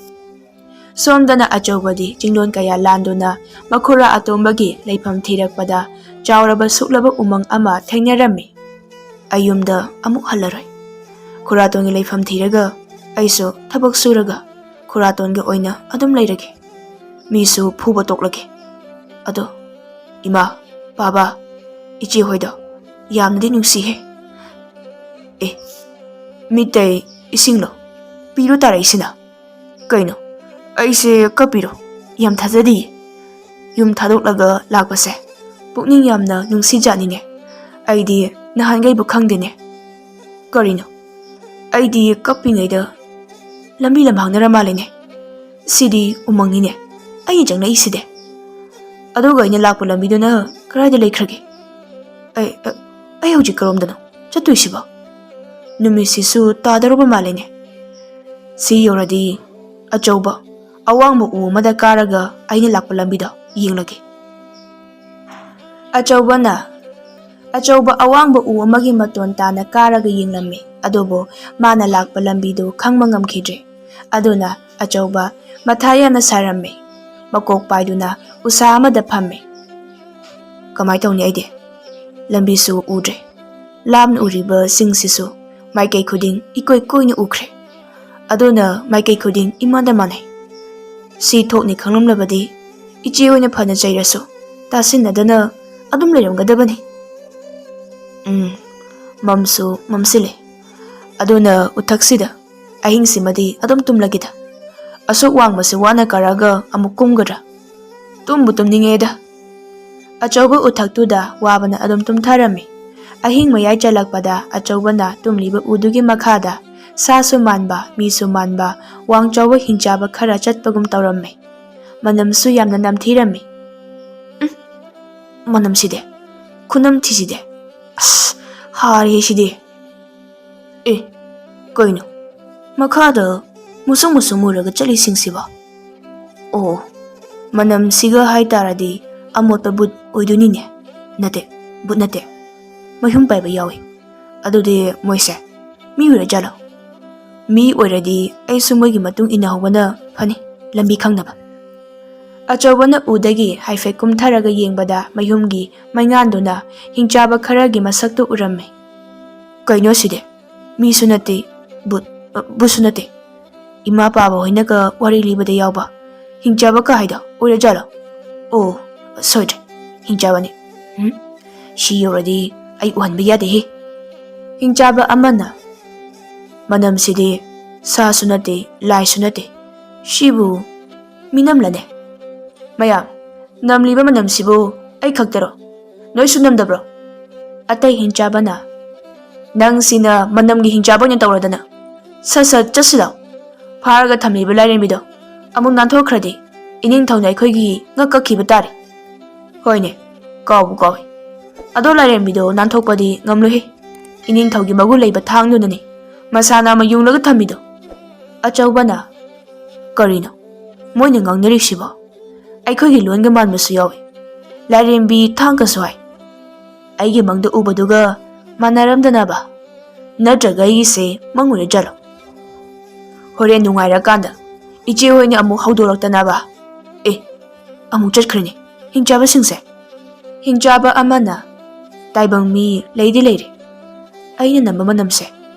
ꯁꯣꯝꯗꯅ ꯑꯆꯧꯕꯗꯤ ꯆꯤꯡꯂꯣꯟ ꯀꯌꯥ ꯂꯥꯟꯗꯨꯅ ꯃꯈꯨꯔꯥ ꯑꯇꯣꯝꯕꯒꯤ ꯂꯩꯐꯝ ꯊꯤꯔꯛꯄꯗ ꯆꯥꯎꯔꯕ ꯁꯨꯛꯂꯕ ꯎꯃꯪ ꯑꯃ ꯊꯦꯡꯅꯔꯝꯃꯤ꯫ "ꯑꯩ ꯌꯨꯝꯗ ꯑꯃꯨꯛ ꯍꯜꯂꯔꯣꯏ꯫ ꯈꯨꯔꯥꯇꯣꯟꯒꯤ ꯂꯩꯐꯝ ꯊꯤꯔꯒ ꯑꯩꯁꯨ ꯊꯕꯛ ꯁꯨꯔꯒ ꯈꯨꯔꯥꯇꯣꯟꯒꯤ ꯑꯣꯏꯅ ꯑꯗꯨꯝ ꯂꯩꯔꯒꯦ꯫ ꯃꯤꯁꯨ ꯐꯨꯕ ꯇꯣꯛꯂꯒꯦ꯫ ꯑꯗꯣ ꯏꯃꯥ, ꯕꯥꯕꯥ, ꯏꯆꯦ ꯍꯣꯏꯗꯣ ꯌꯥꯝꯅꯗꯤ ꯅꯨꯡꯁꯤꯍꯦ꯫ ꯑꯦ, ꯃꯤꯠꯇꯩ ꯏꯁꯤꯡꯂꯣ ꯄꯤꯔꯨ ꯇꯥꯔꯛꯏꯁꯤꯅ? ꯀꯩꯅꯣ, ꯑꯩꯁꯦ ꯀꯞꯄꯤꯔꯣ? ꯌꯥꯝ ꯊꯥꯖꯗꯤꯌꯦ꯫ ꯌꯨꯝ ꯊꯥꯗꯣꯛꯂꯒ ꯂꯥꯛꯄꯁꯦ ꯄꯨꯛꯅꯤꯡ ꯌꯥꯝꯅ ꯅꯨꯡꯁꯤꯖꯥꯠꯅꯤꯅꯦ꯫ ꯑꯩꯗꯤ ꯅꯍꯥꯟꯈꯩꯕꯨ ꯈꯪꯗꯦꯅꯦ꯫ ꯀꯔꯤꯅꯣ? ꯑꯩꯗꯤ ꯀꯞꯄꯤꯉꯩꯗ ꯂꯝꯕꯤ ꯂꯝꯍꯥꯡꯅꯔ ꯃꯥꯜꯂꯦꯅꯦ꯫ "ꯁꯤꯗꯤ ꯎꯃꯪꯅꯤꯅꯦ, ꯑꯩꯅ ꯆꯪꯂꯛꯏꯁꯤꯗꯤ꯫ ꯑꯗꯨꯒ ꯑꯩꯅ ꯂꯥꯛꯄ ꯂꯝꯕꯤꯗꯨꯅ ꯀꯗꯥꯏꯗ ꯂꯩꯈ꯭ꯔꯒꯦ? ꯑꯩ, ꯑ, ꯑꯩ ꯍꯧꯖꯤꯛ ꯀꯔꯣꯝꯗꯅꯣ ꯆꯠꯇꯣꯏꯁꯤꯕꯣ?" ꯅꯨꯃꯤꯠꯁꯤꯁꯨ ꯇꯥꯗꯧꯔꯕ ꯃꯥꯜꯂꯦꯅꯦ꯫ ꯁꯤ ꯌꯧꯔꯗꯤ ꯑꯆꯧꯕ ꯑꯋꯥꯡꯕ ꯎ ꯑꯃꯗ ꯀꯥꯔꯒ ꯑꯩꯅ ꯂꯥꯛꯄ ꯂꯝꯕꯤꯗꯣ ꯌꯦꯡꯂꯒꯦ꯫ ꯑꯆꯧꯕꯅ, ꯑꯆꯧꯕ ꯑꯋꯥꯡꯕ ꯎ ꯑꯃꯒꯤ ꯃꯇꯣꯟ ꯇꯥꯅ ꯀꯥꯔꯒ ꯌꯦꯡꯂꯝꯃꯤ, ꯑꯗꯨꯕꯨ ꯃꯥꯅ ꯂꯥꯛꯄ ꯂꯝꯕꯤꯗꯨ ꯈꯪꯕ ꯉꯝꯈꯤꯗ꯭ꯔꯦ꯫ ꯑꯗꯨꯅ ꯑꯆꯧꯕ ꯃꯊꯥ ꯌꯥꯝꯅ ꯁꯥꯔꯝꯃꯤ꯫ ꯃꯀꯣꯛ ꯄꯥꯏꯗꯨꯅ ꯎꯁꯥ ꯑꯃꯗ ꯐꯝꯃꯤ꯫ "ꯀꯃꯥꯏ ꯇꯧꯅꯤ ꯑꯩꯗꯤ? ꯂꯝꯕꯤꯁꯨ ꯎꯗ꯭ꯔꯦ꯫ ꯂꯥꯞꯅ ꯎꯔꯤꯕ ꯆꯤꯡꯁꯤꯁꯨ ꯃꯥꯏꯀꯩ ꯈꯨꯗꯤꯡ ꯏꯀꯣꯏ ꯀꯣꯏꯅ ꯎꯈ꯭ꯔꯦ꯫ ꯑꯗꯨꯅ ꯃꯥꯏꯀꯩ ꯈꯨꯗꯤꯡ ꯏꯃꯥꯟꯗ ꯃꯥꯟꯅꯩ꯫ ꯁꯤ ꯊꯣꯛꯅꯤ ꯈꯪꯂꯝꯂꯕꯗꯤ ꯏꯆꯦ ꯑꯣꯏꯅ ꯐꯅ ꯆꯩꯔꯁꯨ ꯇꯥꯁꯤꯟꯅꯗꯅ ꯑꯗꯨꯝ ꯂꯩꯔꯝꯒꯗꯕꯅꯤ꯫ ꯎꯝ, ꯃꯝꯁꯨ ꯃꯝꯁꯤꯜꯂꯦ꯫ ꯑꯗꯨꯅ ꯎꯊꯛꯁꯤꯗ ꯑꯍꯤꯡꯁꯤꯃꯗꯤ ꯑꯗꯨꯝ ꯇꯨꯝꯂꯒꯦꯗ꯫ ꯑꯁꯨꯛ ꯋꯥꯡꯕꯁꯤ ꯋꯥꯅ ꯀꯥꯔꯛꯑꯒ ꯑꯃꯨꯛ ꯀꯨꯝꯒꯗ꯭ꯔꯥ? ꯇꯨꯝꯕꯨ ꯇꯨꯝꯅꯤꯡꯉꯦꯗ꯫" ꯑꯆꯧꯕ ꯎꯊꯛꯇꯨꯗ ꯋꯥꯕꯅ ꯑꯗꯨꯝ ꯇꯨꯝꯊꯔꯝꯃꯤ꯫ ꯑꯍꯤꯡ ꯃꯌꯥꯏ ꯆꯜꯂꯛꯄꯗ ꯑꯆꯧꯕꯅ ꯇꯨꯝꯂꯤꯕ ꯎꯗꯨꯒꯤ ꯃꯈꯥꯗ ꯁꯥꯁꯨ ꯃꯥꯟꯕ, ꯃꯤꯁꯨ ꯃꯥꯟꯕ, ꯋꯥꯡ ꯆꯥꯎꯕ ꯍꯤꯡꯆꯥꯕ ꯈꯔ ꯆꯠꯄꯒꯨꯝ ꯇꯧꯔꯝꯃꯤ꯫ ꯃꯅꯝꯁꯨ ꯌꯥꯝꯅ ꯅꯝꯊꯤꯔꯝꯃꯤ꯫ "ꯎꯝ, ꯃꯅꯝꯁꯤꯗꯤ, ꯈꯨꯅꯝꯊꯤꯁꯤꯗꯤ, ꯑꯁ, ꯍꯥꯔꯦ ꯁꯤꯗꯤ꯫ ꯑꯦ, ꯀꯩꯅꯣ? ꯃꯈꯥꯗ ꯃꯨꯁꯨꯛ ꯃꯨꯁꯨꯛ ꯃꯨꯔꯒ ꯆꯠꯂꯤꯁꯤꯡꯁꯤꯕꯣ? ꯑꯣ, ꯃꯅꯝꯁꯤꯒ ꯍꯥꯏꯇꯥꯔꯗꯤ ꯑꯃꯣꯠꯄ ꯕꯨꯠ ꯑꯣꯏꯗꯣꯏꯅꯤꯅꯦ꯫ ꯅꯠꯇꯦ, ꯕꯨꯠ ꯅꯠꯇꯦ, ꯃꯩꯍꯨꯝ ꯄꯥꯏꯕ ꯌꯥꯎꯏ꯫ ꯑꯗꯨꯗꯤ ꯃꯣꯏꯁꯦ ꯃꯤ ꯑꯣꯏꯔꯖꯥꯠꯂꯣ? ꯃꯤ ꯑꯣꯏꯔꯗꯤ ꯑꯩꯁꯨ ꯃꯣꯏꯒꯤ ꯃꯇꯨꯡ ꯏꯟꯅꯍꯧꯕꯅ ꯐꯅꯤ, ꯂꯝꯕꯤ ꯈꯪꯅꯕ꯫" ꯑꯆꯧꯕꯅ ꯎꯗꯒꯤ ꯍꯥꯏꯐꯦꯠ ꯀꯨꯝꯊꯔꯒ ꯌꯦꯡꯕꯗ ꯃꯌꯨꯝꯒꯤ ꯃꯩꯉꯥꯟꯗꯨꯅ ꯍꯤꯡꯆꯥꯕ ꯈꯔꯒꯤ ꯃꯁꯛꯇꯨ ꯎꯔꯝꯃꯤ꯫ "ꯀꯩꯅꯣ ꯁꯤꯗꯤ? ꯃꯤꯁꯨ ꯅꯠꯇꯦ, ꯕꯨꯠ, ꯑ, ꯕꯨꯠꯁꯨ ꯅꯠꯇꯦ꯫ ꯏꯃꯥ ꯄꯥꯕ ꯍꯣꯏꯅꯒ ꯋꯥꯔꯤ ꯂꯤꯕꯗ ꯌꯥꯎꯕ ꯍꯤꯡꯆꯥꯕ ꯀꯥ ꯍꯥꯏꯗꯣ ꯑꯣꯏꯔꯖꯥꯠꯂꯣ? ꯑꯣ, ꯁꯣꯏꯗ꯭ꯔꯦ, ꯍꯤꯡꯆꯥꯕꯅꯤ꯫ ꯎꯝ, ꯁꯤ ꯌꯧꯔꯗꯤ ꯑꯩ ꯎꯍꯟꯕ ꯌꯥꯗꯦꯍꯦ꯫" ꯍꯤꯡꯆꯥꯕ ꯑꯃꯅ, "ꯃꯅꯝꯁꯤꯗꯤ ꯁꯥꯁꯨ ꯅꯠꯇꯦ, ꯂꯥꯏꯁꯨ ꯅꯠꯇꯦ꯫ ꯁꯤꯕꯨ ꯃꯤꯅꯝꯂꯅꯦ? ꯃꯌꯥꯝ, ꯅꯝꯂꯤꯕ ꯃꯅꯝꯁꯤꯕꯨ ꯑꯩ ꯈꯛꯇꯔꯣ? ꯅꯣꯏꯁꯨ ꯅꯝꯗꯕ꯭ꯔꯣ?" ꯑꯇꯩ ꯍꯤꯡꯆꯥꯕꯅ, "ꯅꯪꯁꯤꯅ ꯃꯅꯝꯒꯤ ꯍꯤꯡꯆꯥꯕ ꯑꯣꯏꯅ ꯇꯧꯔꯗꯅ꯫ ꯁꯠ ꯁꯠ ꯆꯠꯁꯤꯜꯂꯣ꯫ ꯐꯥꯔꯒ ꯊꯝꯂꯤꯕ ꯂꯥꯏꯔꯦꯝꯕꯤꯗꯣ ꯑꯃꯨꯛ ꯅꯥꯟꯊꯣꯛꯈ꯭ꯔꯗꯤ ꯏꯅꯤꯡꯊꯧꯅ ꯑꯩꯈꯣꯏꯒꯤ ꯉꯛ ꯀꯛꯈꯤꯕ ꯇꯥꯔꯦ꯫ ꯍꯣꯏꯅꯦ, ꯀꯥꯎꯕꯨ ꯀꯥꯎꯏ꯫ ꯑꯗꯣ ꯂꯥꯏꯔꯦꯝꯕꯤꯗꯣ ꯅꯥꯟꯊꯣꯛꯄꯗꯤ ꯉꯝꯂꯣꯏꯍꯦ꯫ ꯏꯅꯤꯡꯊꯧꯒꯤ ꯃꯒꯨꯟ ꯂꯩꯕ ꯊꯥꯡꯗꯨꯅꯅꯦ ꯃꯁꯥꯅ ꯑꯃ ꯌꯨꯡꯂꯒ ꯊꯝꯃꯤꯗꯣ꯫ ꯑꯆꯧꯕꯅ, "ꯀꯔꯤꯅꯣ ꯃꯣꯏꯅ ꯉꯥꯡꯅꯔꯤꯁꯤꯕꯣ? ꯑꯩꯈꯣꯏꯒꯤ ꯂꯣꯟꯒ ꯃꯥꯟꯕꯁꯨ ꯌꯥꯎꯏ꯫ ꯂꯥꯏꯔꯦꯝꯕꯤ ꯊꯥꯡꯒꯁꯨ ꯍꯥꯏ꯫ ꯑꯩꯒꯤ ꯃꯪꯗ ꯎꯕꯗꯨꯒ ꯃꯥꯟꯅꯔꯝꯗꯅꯕ? ꯅꯠꯇ꯭ꯔꯒ ꯑꯩꯒꯤꯁꯦ ꯃꯪ ꯑꯣꯏꯔ ꯖꯥꯠꯂꯣ? ꯍꯣꯔꯦꯟ ꯅꯨꯡꯉꯥꯏꯔꯀꯥꯟꯗ ꯏꯆꯦ ꯍꯣꯏꯅ ꯑꯃꯨꯛ ꯍꯧꯗꯣꯔꯛꯇꯅꯕ?" ꯑꯦ, ꯑꯃꯨꯛ ꯆꯠꯈ꯭ꯔꯦꯅꯦ ꯍꯤꯡꯆꯥꯕꯁꯤꯡꯁꯦ꯫ ꯍꯤꯡꯆꯥꯕ ꯑꯃꯅ, "ꯇꯥꯏꯕꯪ ꯃꯤ ꯂꯩꯗꯤ ꯂꯩꯔꯦ꯫ ꯑꯩꯅ ꯅꯝꯕ ꯃꯅꯝꯁꯦ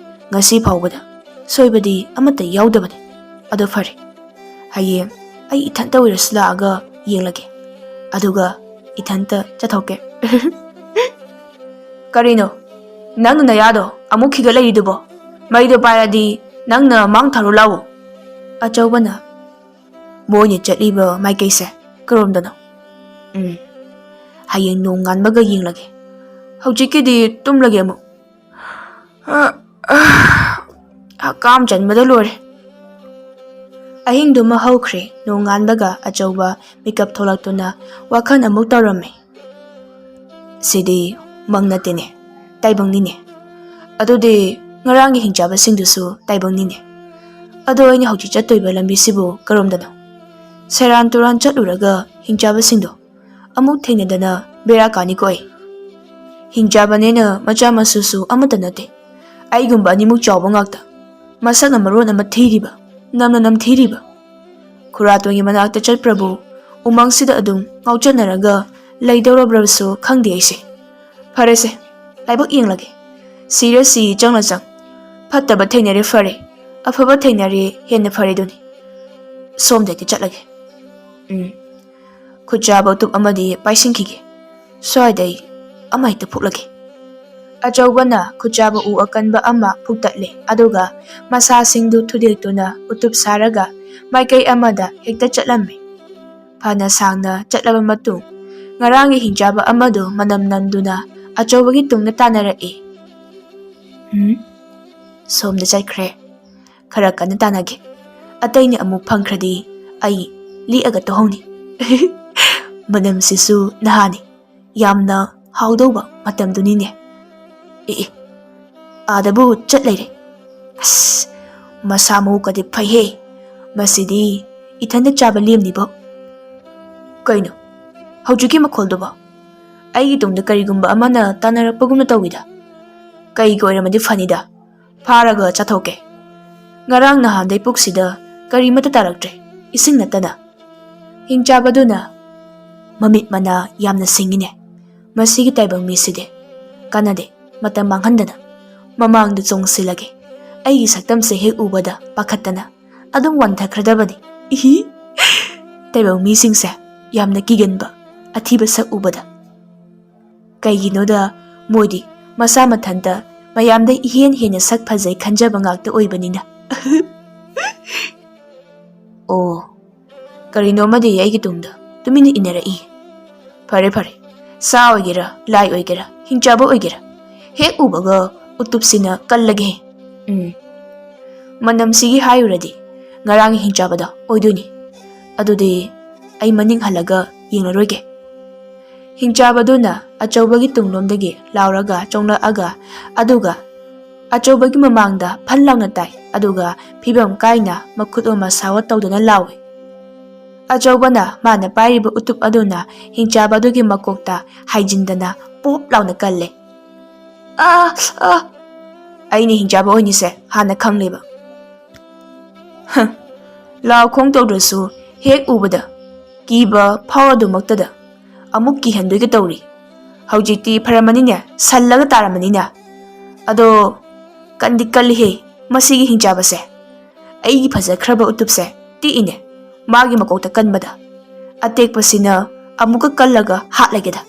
ꯉꯁꯤ ꯐꯥꯎꯕꯗ ꯁꯣꯏꯕꯗꯤ ꯑꯃꯠꯇ ꯌꯥꯎꯗꯕꯅꯤ꯫ ꯑꯗꯣ ꯐꯔꯦ, ꯍꯌꯦꯡ ꯑꯩ ꯏꯊꯟꯇ ꯑꯣꯏꯔꯁꯨ ꯂꯥꯛꯑꯒ ꯌꯦꯡꯂꯒꯦ꯫ ꯑꯗꯨꯒ ꯏꯊꯟꯇ ꯆꯠꯊꯣꯛꯀꯦ꯫" "ꯀꯔꯤꯅꯣ? ꯅꯪꯅ ꯅꯌꯥꯗꯣ ꯑꯃꯨꯛ ꯈꯤꯒꯠꯂꯛꯏꯗꯨꯕꯣ? ꯃꯩꯗꯣ ꯄꯥꯏꯔꯗꯤ ꯅꯪꯅ ꯃꯥꯡ ꯊꯥꯔꯨ ꯂꯥꯛꯎ꯫" ꯑꯆꯧꯕꯅ, "ꯃꯣꯏꯅ ꯆꯠꯂꯤꯕ ꯃꯥꯏꯀꯩꯁꯦ ꯀꯔꯣꯝꯗꯅꯣ? ꯎꯝ, ꯍꯌꯦꯡ ꯅꯣꯡ ꯉꯥꯟꯕꯒ ꯌꯦꯡꯂꯒꯦ꯫ ꯍꯧꯖꯤꯛꯀꯤꯗꯤ ꯇꯨꯝꯂꯒꯦ ꯑꯃꯨꯛ꯫ ꯍꯛꯀꯥꯝ ꯆꯟꯕꯗ ꯂꯣꯏꯔꯦ꯫" ꯑꯍꯤꯡꯗꯨꯃ ꯍꯧꯈ꯭ꯔꯦ꯫ ꯅꯣꯡꯉꯥꯟꯕꯒ ꯑꯆꯧꯕ ꯃꯤꯀꯞ ꯊꯣꯛꯂꯛꯇꯨꯅ ꯋꯥꯈꯜ ꯑꯃꯨꯛ ꯇꯧꯔꯝꯃꯤ꯫ "ꯁꯤꯗꯤ ꯃꯪ ꯅꯠꯇꯦꯅꯦ, ꯇꯥꯏꯕꯪꯅꯤꯅꯦ꯫ ꯑꯗꯨꯗꯤ ꯉꯔꯥꯡꯒꯤ ꯍꯤꯡꯆꯥꯕꯁꯤꯡꯗꯨꯁꯨ ꯇꯥꯏꯕꯪꯅꯤꯅꯦ꯫ ꯑꯗꯣ ꯑꯩꯅ ꯍꯧꯖꯤꯛ ꯆꯠꯇꯣꯏꯕ ꯂꯝꯕꯤꯁꯤꯕꯨ ꯀꯔꯣꯝꯗꯅꯣ? ꯁꯦꯔꯥꯟ ꯇꯨꯔꯥꯟ ꯆꯠꯂꯨꯔꯒ ꯍꯤꯡꯆꯥꯕꯁꯤꯡꯗꯣ ꯑꯃꯨꯛ ꯊꯦꯡꯅꯗꯅ ꯕꯦꯔꯥ ꯀꯥꯅꯤꯀꯣ ꯑꯩ꯫ ꯍꯤꯡꯆꯥꯕꯅꯦꯅ ꯃꯆꯥ ꯃꯁꯨꯁꯨ ꯑꯃꯠꯇ ꯅꯠꯇꯦ꯫ ꯑꯩꯒꯨꯝꯕ ꯑꯅꯤꯃꯨꯛ ꯆꯥꯎꯕ ꯉꯥꯛꯇ꯫ ꯃꯁꯛꯅ ꯃꯔꯣꯟ ꯑꯃ ꯊꯤꯔꯤꯕ, ꯅꯝꯅ ꯅꯝꯊꯤꯔꯤꯕ꯫ ꯈꯨꯔꯥꯇꯣꯟꯒꯤ ꯃꯅꯥꯛꯇ ꯆꯠꯄ꯭ꯔꯕꯨ ꯎꯃꯪꯁꯤꯗ ꯑꯗꯨꯝ ꯉꯥꯎꯆꯠꯅꯔꯒ ꯂꯩꯗꯧꯔꯕ꯭ꯔꯁꯨ ꯈꯪꯗꯦ ꯑꯩꯁꯦ꯫ ꯐꯔꯦꯁꯦ, ꯂꯥꯏꯕꯛ ꯌꯦꯡꯂꯒꯦ꯫ ꯁꯤꯔ ꯁꯤ, ꯆꯪꯂ ꯆꯪ꯫ ꯐꯠꯇꯕ ꯊꯦꯡꯅꯔꯦ ꯐꯔꯦ, ꯑꯐꯕ ꯊꯦꯡꯅꯔꯦ ꯍꯦꯟꯅ ꯐꯔꯦꯗꯨꯅꯤ꯫ ꯁꯣꯝꯗ ꯍꯦꯛꯇ ꯆꯠꯂꯒꯦ꯫ ꯎꯝ, ꯈꯨꯠꯆꯥꯕ ꯎꯇꯨꯞ ꯑꯃꯗꯤ ꯄꯥꯏꯁꯤꯟꯈꯤꯒꯦ꯫ ꯁ꯭ꯋꯥꯏꯗ ꯑꯩ ꯑꯃ ꯍꯦꯛꯇ ꯐꯨꯛꯂꯒꯦ꯫" ꯑꯆꯧꯕꯅ ꯈꯨꯠꯆꯥꯕ ꯎ ꯑꯀꯟꯕ ꯑꯃ ꯐꯨꯛꯇꯠꯂꯦ, ꯑꯗꯨꯒ ꯃꯁꯥꯁꯤꯡꯗꯨ ꯊꯨꯗꯦꯛꯇꯨꯅ ꯎꯇꯨꯞ ꯁꯥꯔꯒ ꯃꯥꯏꯀꯩ ꯑꯃꯗ ꯍꯦꯛꯇ ꯆꯠꯂꯝꯃꯤ꯫ ꯐꯅ ꯁꯥꯡꯅ ꯆꯠꯂꯕ ꯃꯇꯨꯡ, ꯉꯔꯥꯡꯒꯤ ꯍꯤꯡꯆꯥꯕ ꯑꯃꯗꯨ ꯃꯅꯝ ꯅꯝꯗꯨꯅ ꯑꯆꯧꯕꯒꯤ ꯇꯨꯡꯗ ꯇꯥꯟꯅꯔꯛꯏ꯫ "ꯎꯝ, ꯁꯣꯝꯗ ꯆꯠꯈ꯭ꯔꯦ꯫ ꯈꯔ ꯀꯟꯅ ꯇꯥꯟꯅꯒꯦ꯫ ꯑꯇꯩꯅ ꯑꯃꯨꯛ ꯐꯪꯈ꯭ꯔꯗꯤ ꯑꯩ ꯂꯤꯛꯑꯒ ꯇꯣꯛꯍꯧꯅꯤ꯫ ꯃꯅꯝꯁꯤꯁꯨ ꯅꯍꯥꯅꯤ꯫ ꯌꯥꯝꯅ ꯍꯥꯎꯗꯧꯕ ꯃꯇꯝꯗꯨꯅꯤꯅꯦ꯫ ꯑꯦ ꯑꯦ, ꯑꯥꯗꯕꯨ ꯆꯠ ꯂꯩꯔꯦ꯫ ꯑꯁ, ꯃꯁꯥ ꯃꯎꯀꯗꯤ ꯐꯩꯍꯦ꯫ ꯃꯁꯤꯗꯤ ꯏꯊꯟꯗ ꯆꯥꯕ ꯂꯦꯝꯅꯤꯕꯣ꯫ ꯀꯩꯅꯣ ꯍꯧꯖꯤꯛꯀꯤ ꯃꯈꯣꯜꯗꯨꯕꯣ? ꯑꯩꯒꯤ ꯇꯨꯡꯗ ꯀꯔꯤꯒꯨꯝꯕ ꯑꯃꯅ ꯇꯥꯟꯅꯔꯛꯄꯒꯨꯝꯅ ꯇꯧꯏꯗ꯫ ꯀꯩꯒꯤ ꯑꯣꯏꯔꯝꯃꯗꯤ ꯐꯅꯤꯗ, ꯐꯥꯔꯒ ꯆꯥꯊꯣꯛꯀꯦ꯫ ꯉꯔꯥꯡ ꯅꯍꯥꯟꯗꯩ ꯄꯨꯛꯁꯤꯗ ꯀꯔꯤꯃꯠꯇ ꯇꯥꯔꯛꯇ꯭ꯔꯦ, ꯏꯁꯤꯡ ꯅꯠꯇꯅ꯫ ꯍꯤꯡꯆꯥꯕꯗꯨꯅ ꯃꯃꯤꯠ ꯃꯅꯥ ꯌꯥꯝꯅ ꯁꯤꯡꯉꯤꯅꯦ꯫ ꯃꯁꯤꯒꯤ ꯇꯥꯏꯕꯪ ꯃꯤꯁꯤꯗꯤ꯫ ꯀꯥꯟꯅꯗꯦ, ꯃꯇꯝ ꯃꯥꯡꯍꯟꯗꯅ꯫ ꯃꯃꯥꯡꯗ ꯆꯣꯡꯁꯤꯜꯂꯒꯦ꯫ ꯑꯩꯒꯤ ꯁꯛꯇꯝꯁꯦ ꯍꯦꯛ ꯎꯕꯗ ꯄꯥꯈꯠꯇꯅ ꯑꯗꯨꯝ ꯋꯥꯟꯊꯈ꯭ꯔꯗꯕꯅꯤ꯫ ꯏꯍꯤ! ꯇꯥꯏꯕꯪ ꯃꯤꯁꯤꯡꯁꯦ ꯌꯥꯝꯅ ꯀꯤꯒꯟꯕ, ꯑꯊꯤꯕ ꯁꯛ ꯎꯕꯗ꯫ ꯀꯩꯒꯤꯅꯣꯗ ꯃꯣꯏꯗꯤ ꯃꯁꯥ ꯃꯊꯟꯇ ꯃꯌꯥꯝꯗ ꯏꯍꯦꯟ ꯍꯦꯟꯅ ꯁꯛ ꯐꯖꯩ ꯈꯟꯖꯕ ꯉꯥꯛꯇ ꯑꯣꯏꯕꯅꯤꯅ꯫ ꯑꯣ, ꯀꯔꯤꯅꯣ ꯑꯃꯗꯤ ꯑꯩꯒꯤ ꯇꯨꯡꯗ ꯇꯨꯃꯤꯟꯅ ꯏꯟꯅꯔꯛꯏ꯫ ꯐꯔꯦ ꯐꯔꯦ, ꯁꯥ ꯑꯣꯏꯒꯦꯔꯥ, ꯂꯥꯏ ꯑꯣꯏꯒꯦꯔꯥ, ꯍꯤꯡꯆꯥꯕ ꯑꯣꯏꯒꯦꯔꯥ, ꯍꯦꯛ ꯎꯕꯒ ꯎꯇꯨꯞꯁꯤꯅ ꯀꯜꯂꯒꯦ꯫ ꯎꯝ, ꯃꯅꯝꯁꯤꯒꯤ ꯍꯥꯏꯔꯨꯔꯗꯤ ꯉꯔꯥꯡꯒꯤ ꯍꯤꯡꯆꯥꯕꯗꯣ ꯑꯣꯏꯗꯣꯏꯅꯤ꯫ ꯑꯗꯨꯗꯤ ꯑꯩ ꯃꯅꯤꯡ ꯍꯜꯂꯒ ꯌꯦꯡꯂꯔꯣꯏꯒꯦ꯫ ꯍꯤꯡꯆꯥꯕꯗꯨꯅ ꯑꯆꯧꯕꯒꯤ ꯇꯨꯡꯂꯣꯝꯗꯒꯤ ꯂꯥꯎꯔꯒ ꯆꯣꯡꯂꯛꯑꯒ, ꯑꯗꯨꯒ ꯑꯆꯧꯕꯒꯤ ꯃꯃꯥꯡꯗ ꯐꯟ ꯂꯥꯎꯅ ꯇꯥꯏ, ꯑꯗꯨꯒ ꯐꯤꯕꯝ ꯀꯥꯏꯅ ꯃꯈꯨꯠ ꯑꯃ ꯁꯥꯋꯠ ꯇꯧꯗꯨꯅ ꯂꯥꯎꯏ꯫ ꯑꯆꯧꯕꯅ ꯃꯥꯅ ꯄꯥꯏꯔꯤꯕ ꯎꯇꯨꯞ ꯑꯗꯨꯅ ꯍꯤꯡꯆꯥꯕ ꯑꯗꯨꯒꯤ ꯃꯀꯣꯛꯇ ꯍꯥꯏꯖꯤꯟꯗꯅ ꯄꯣꯞ ꯂꯥꯎꯅ ꯀꯜꯂꯦ꯫ "ꯑꯥ! ꯑꯥ!" "ꯑꯩꯅ ꯍꯤꯡꯆꯥꯕ ꯑꯣꯏꯅꯤꯁꯦ ꯍꯥꯟꯅ ꯈꯪꯂꯦꯕ?" ꯍ, ꯂꯥꯎ ꯈꯣꯡ ꯇꯧꯗ꯭ꯔꯁꯨ ꯍꯦꯛ ꯎꯕꯗ ꯀꯤꯕ ꯐꯥꯎꯔꯗꯨꯃꯛꯇꯗ ꯑꯃꯨꯛ ꯀꯤꯍꯟꯗꯣꯏꯒ ꯇꯧꯔꯤ꯫ ꯍꯧꯖꯤꯛꯇꯤ ꯐꯔꯝꯃꯅꯤꯅꯦ, ꯁꯜꯂꯒ ꯇꯥꯔꯝꯃꯅꯤꯅꯦ꯫ ꯑꯗꯣ ꯀꯟꯗꯤ ꯀꯜꯂꯤꯍꯦ ꯃꯁꯤꯒꯤ ꯍꯤꯡꯆꯥꯕꯁꯦ꯫ ꯑꯩꯒꯤ ꯐꯖꯈ꯭ꯔꯕ ꯎꯇꯨꯞꯁꯦ ꯇꯦꯛꯏꯅꯦ꯫ ꯃꯥꯒꯤ ꯃꯀꯣꯛꯇ ꯀꯟꯕꯗ꯫ ꯑꯇꯦꯛꯄꯁꯤꯅ ꯑꯃꯨꯛꯀ ꯀꯜꯂꯒ ꯍꯥꯠꯂꯒꯦꯗ꯫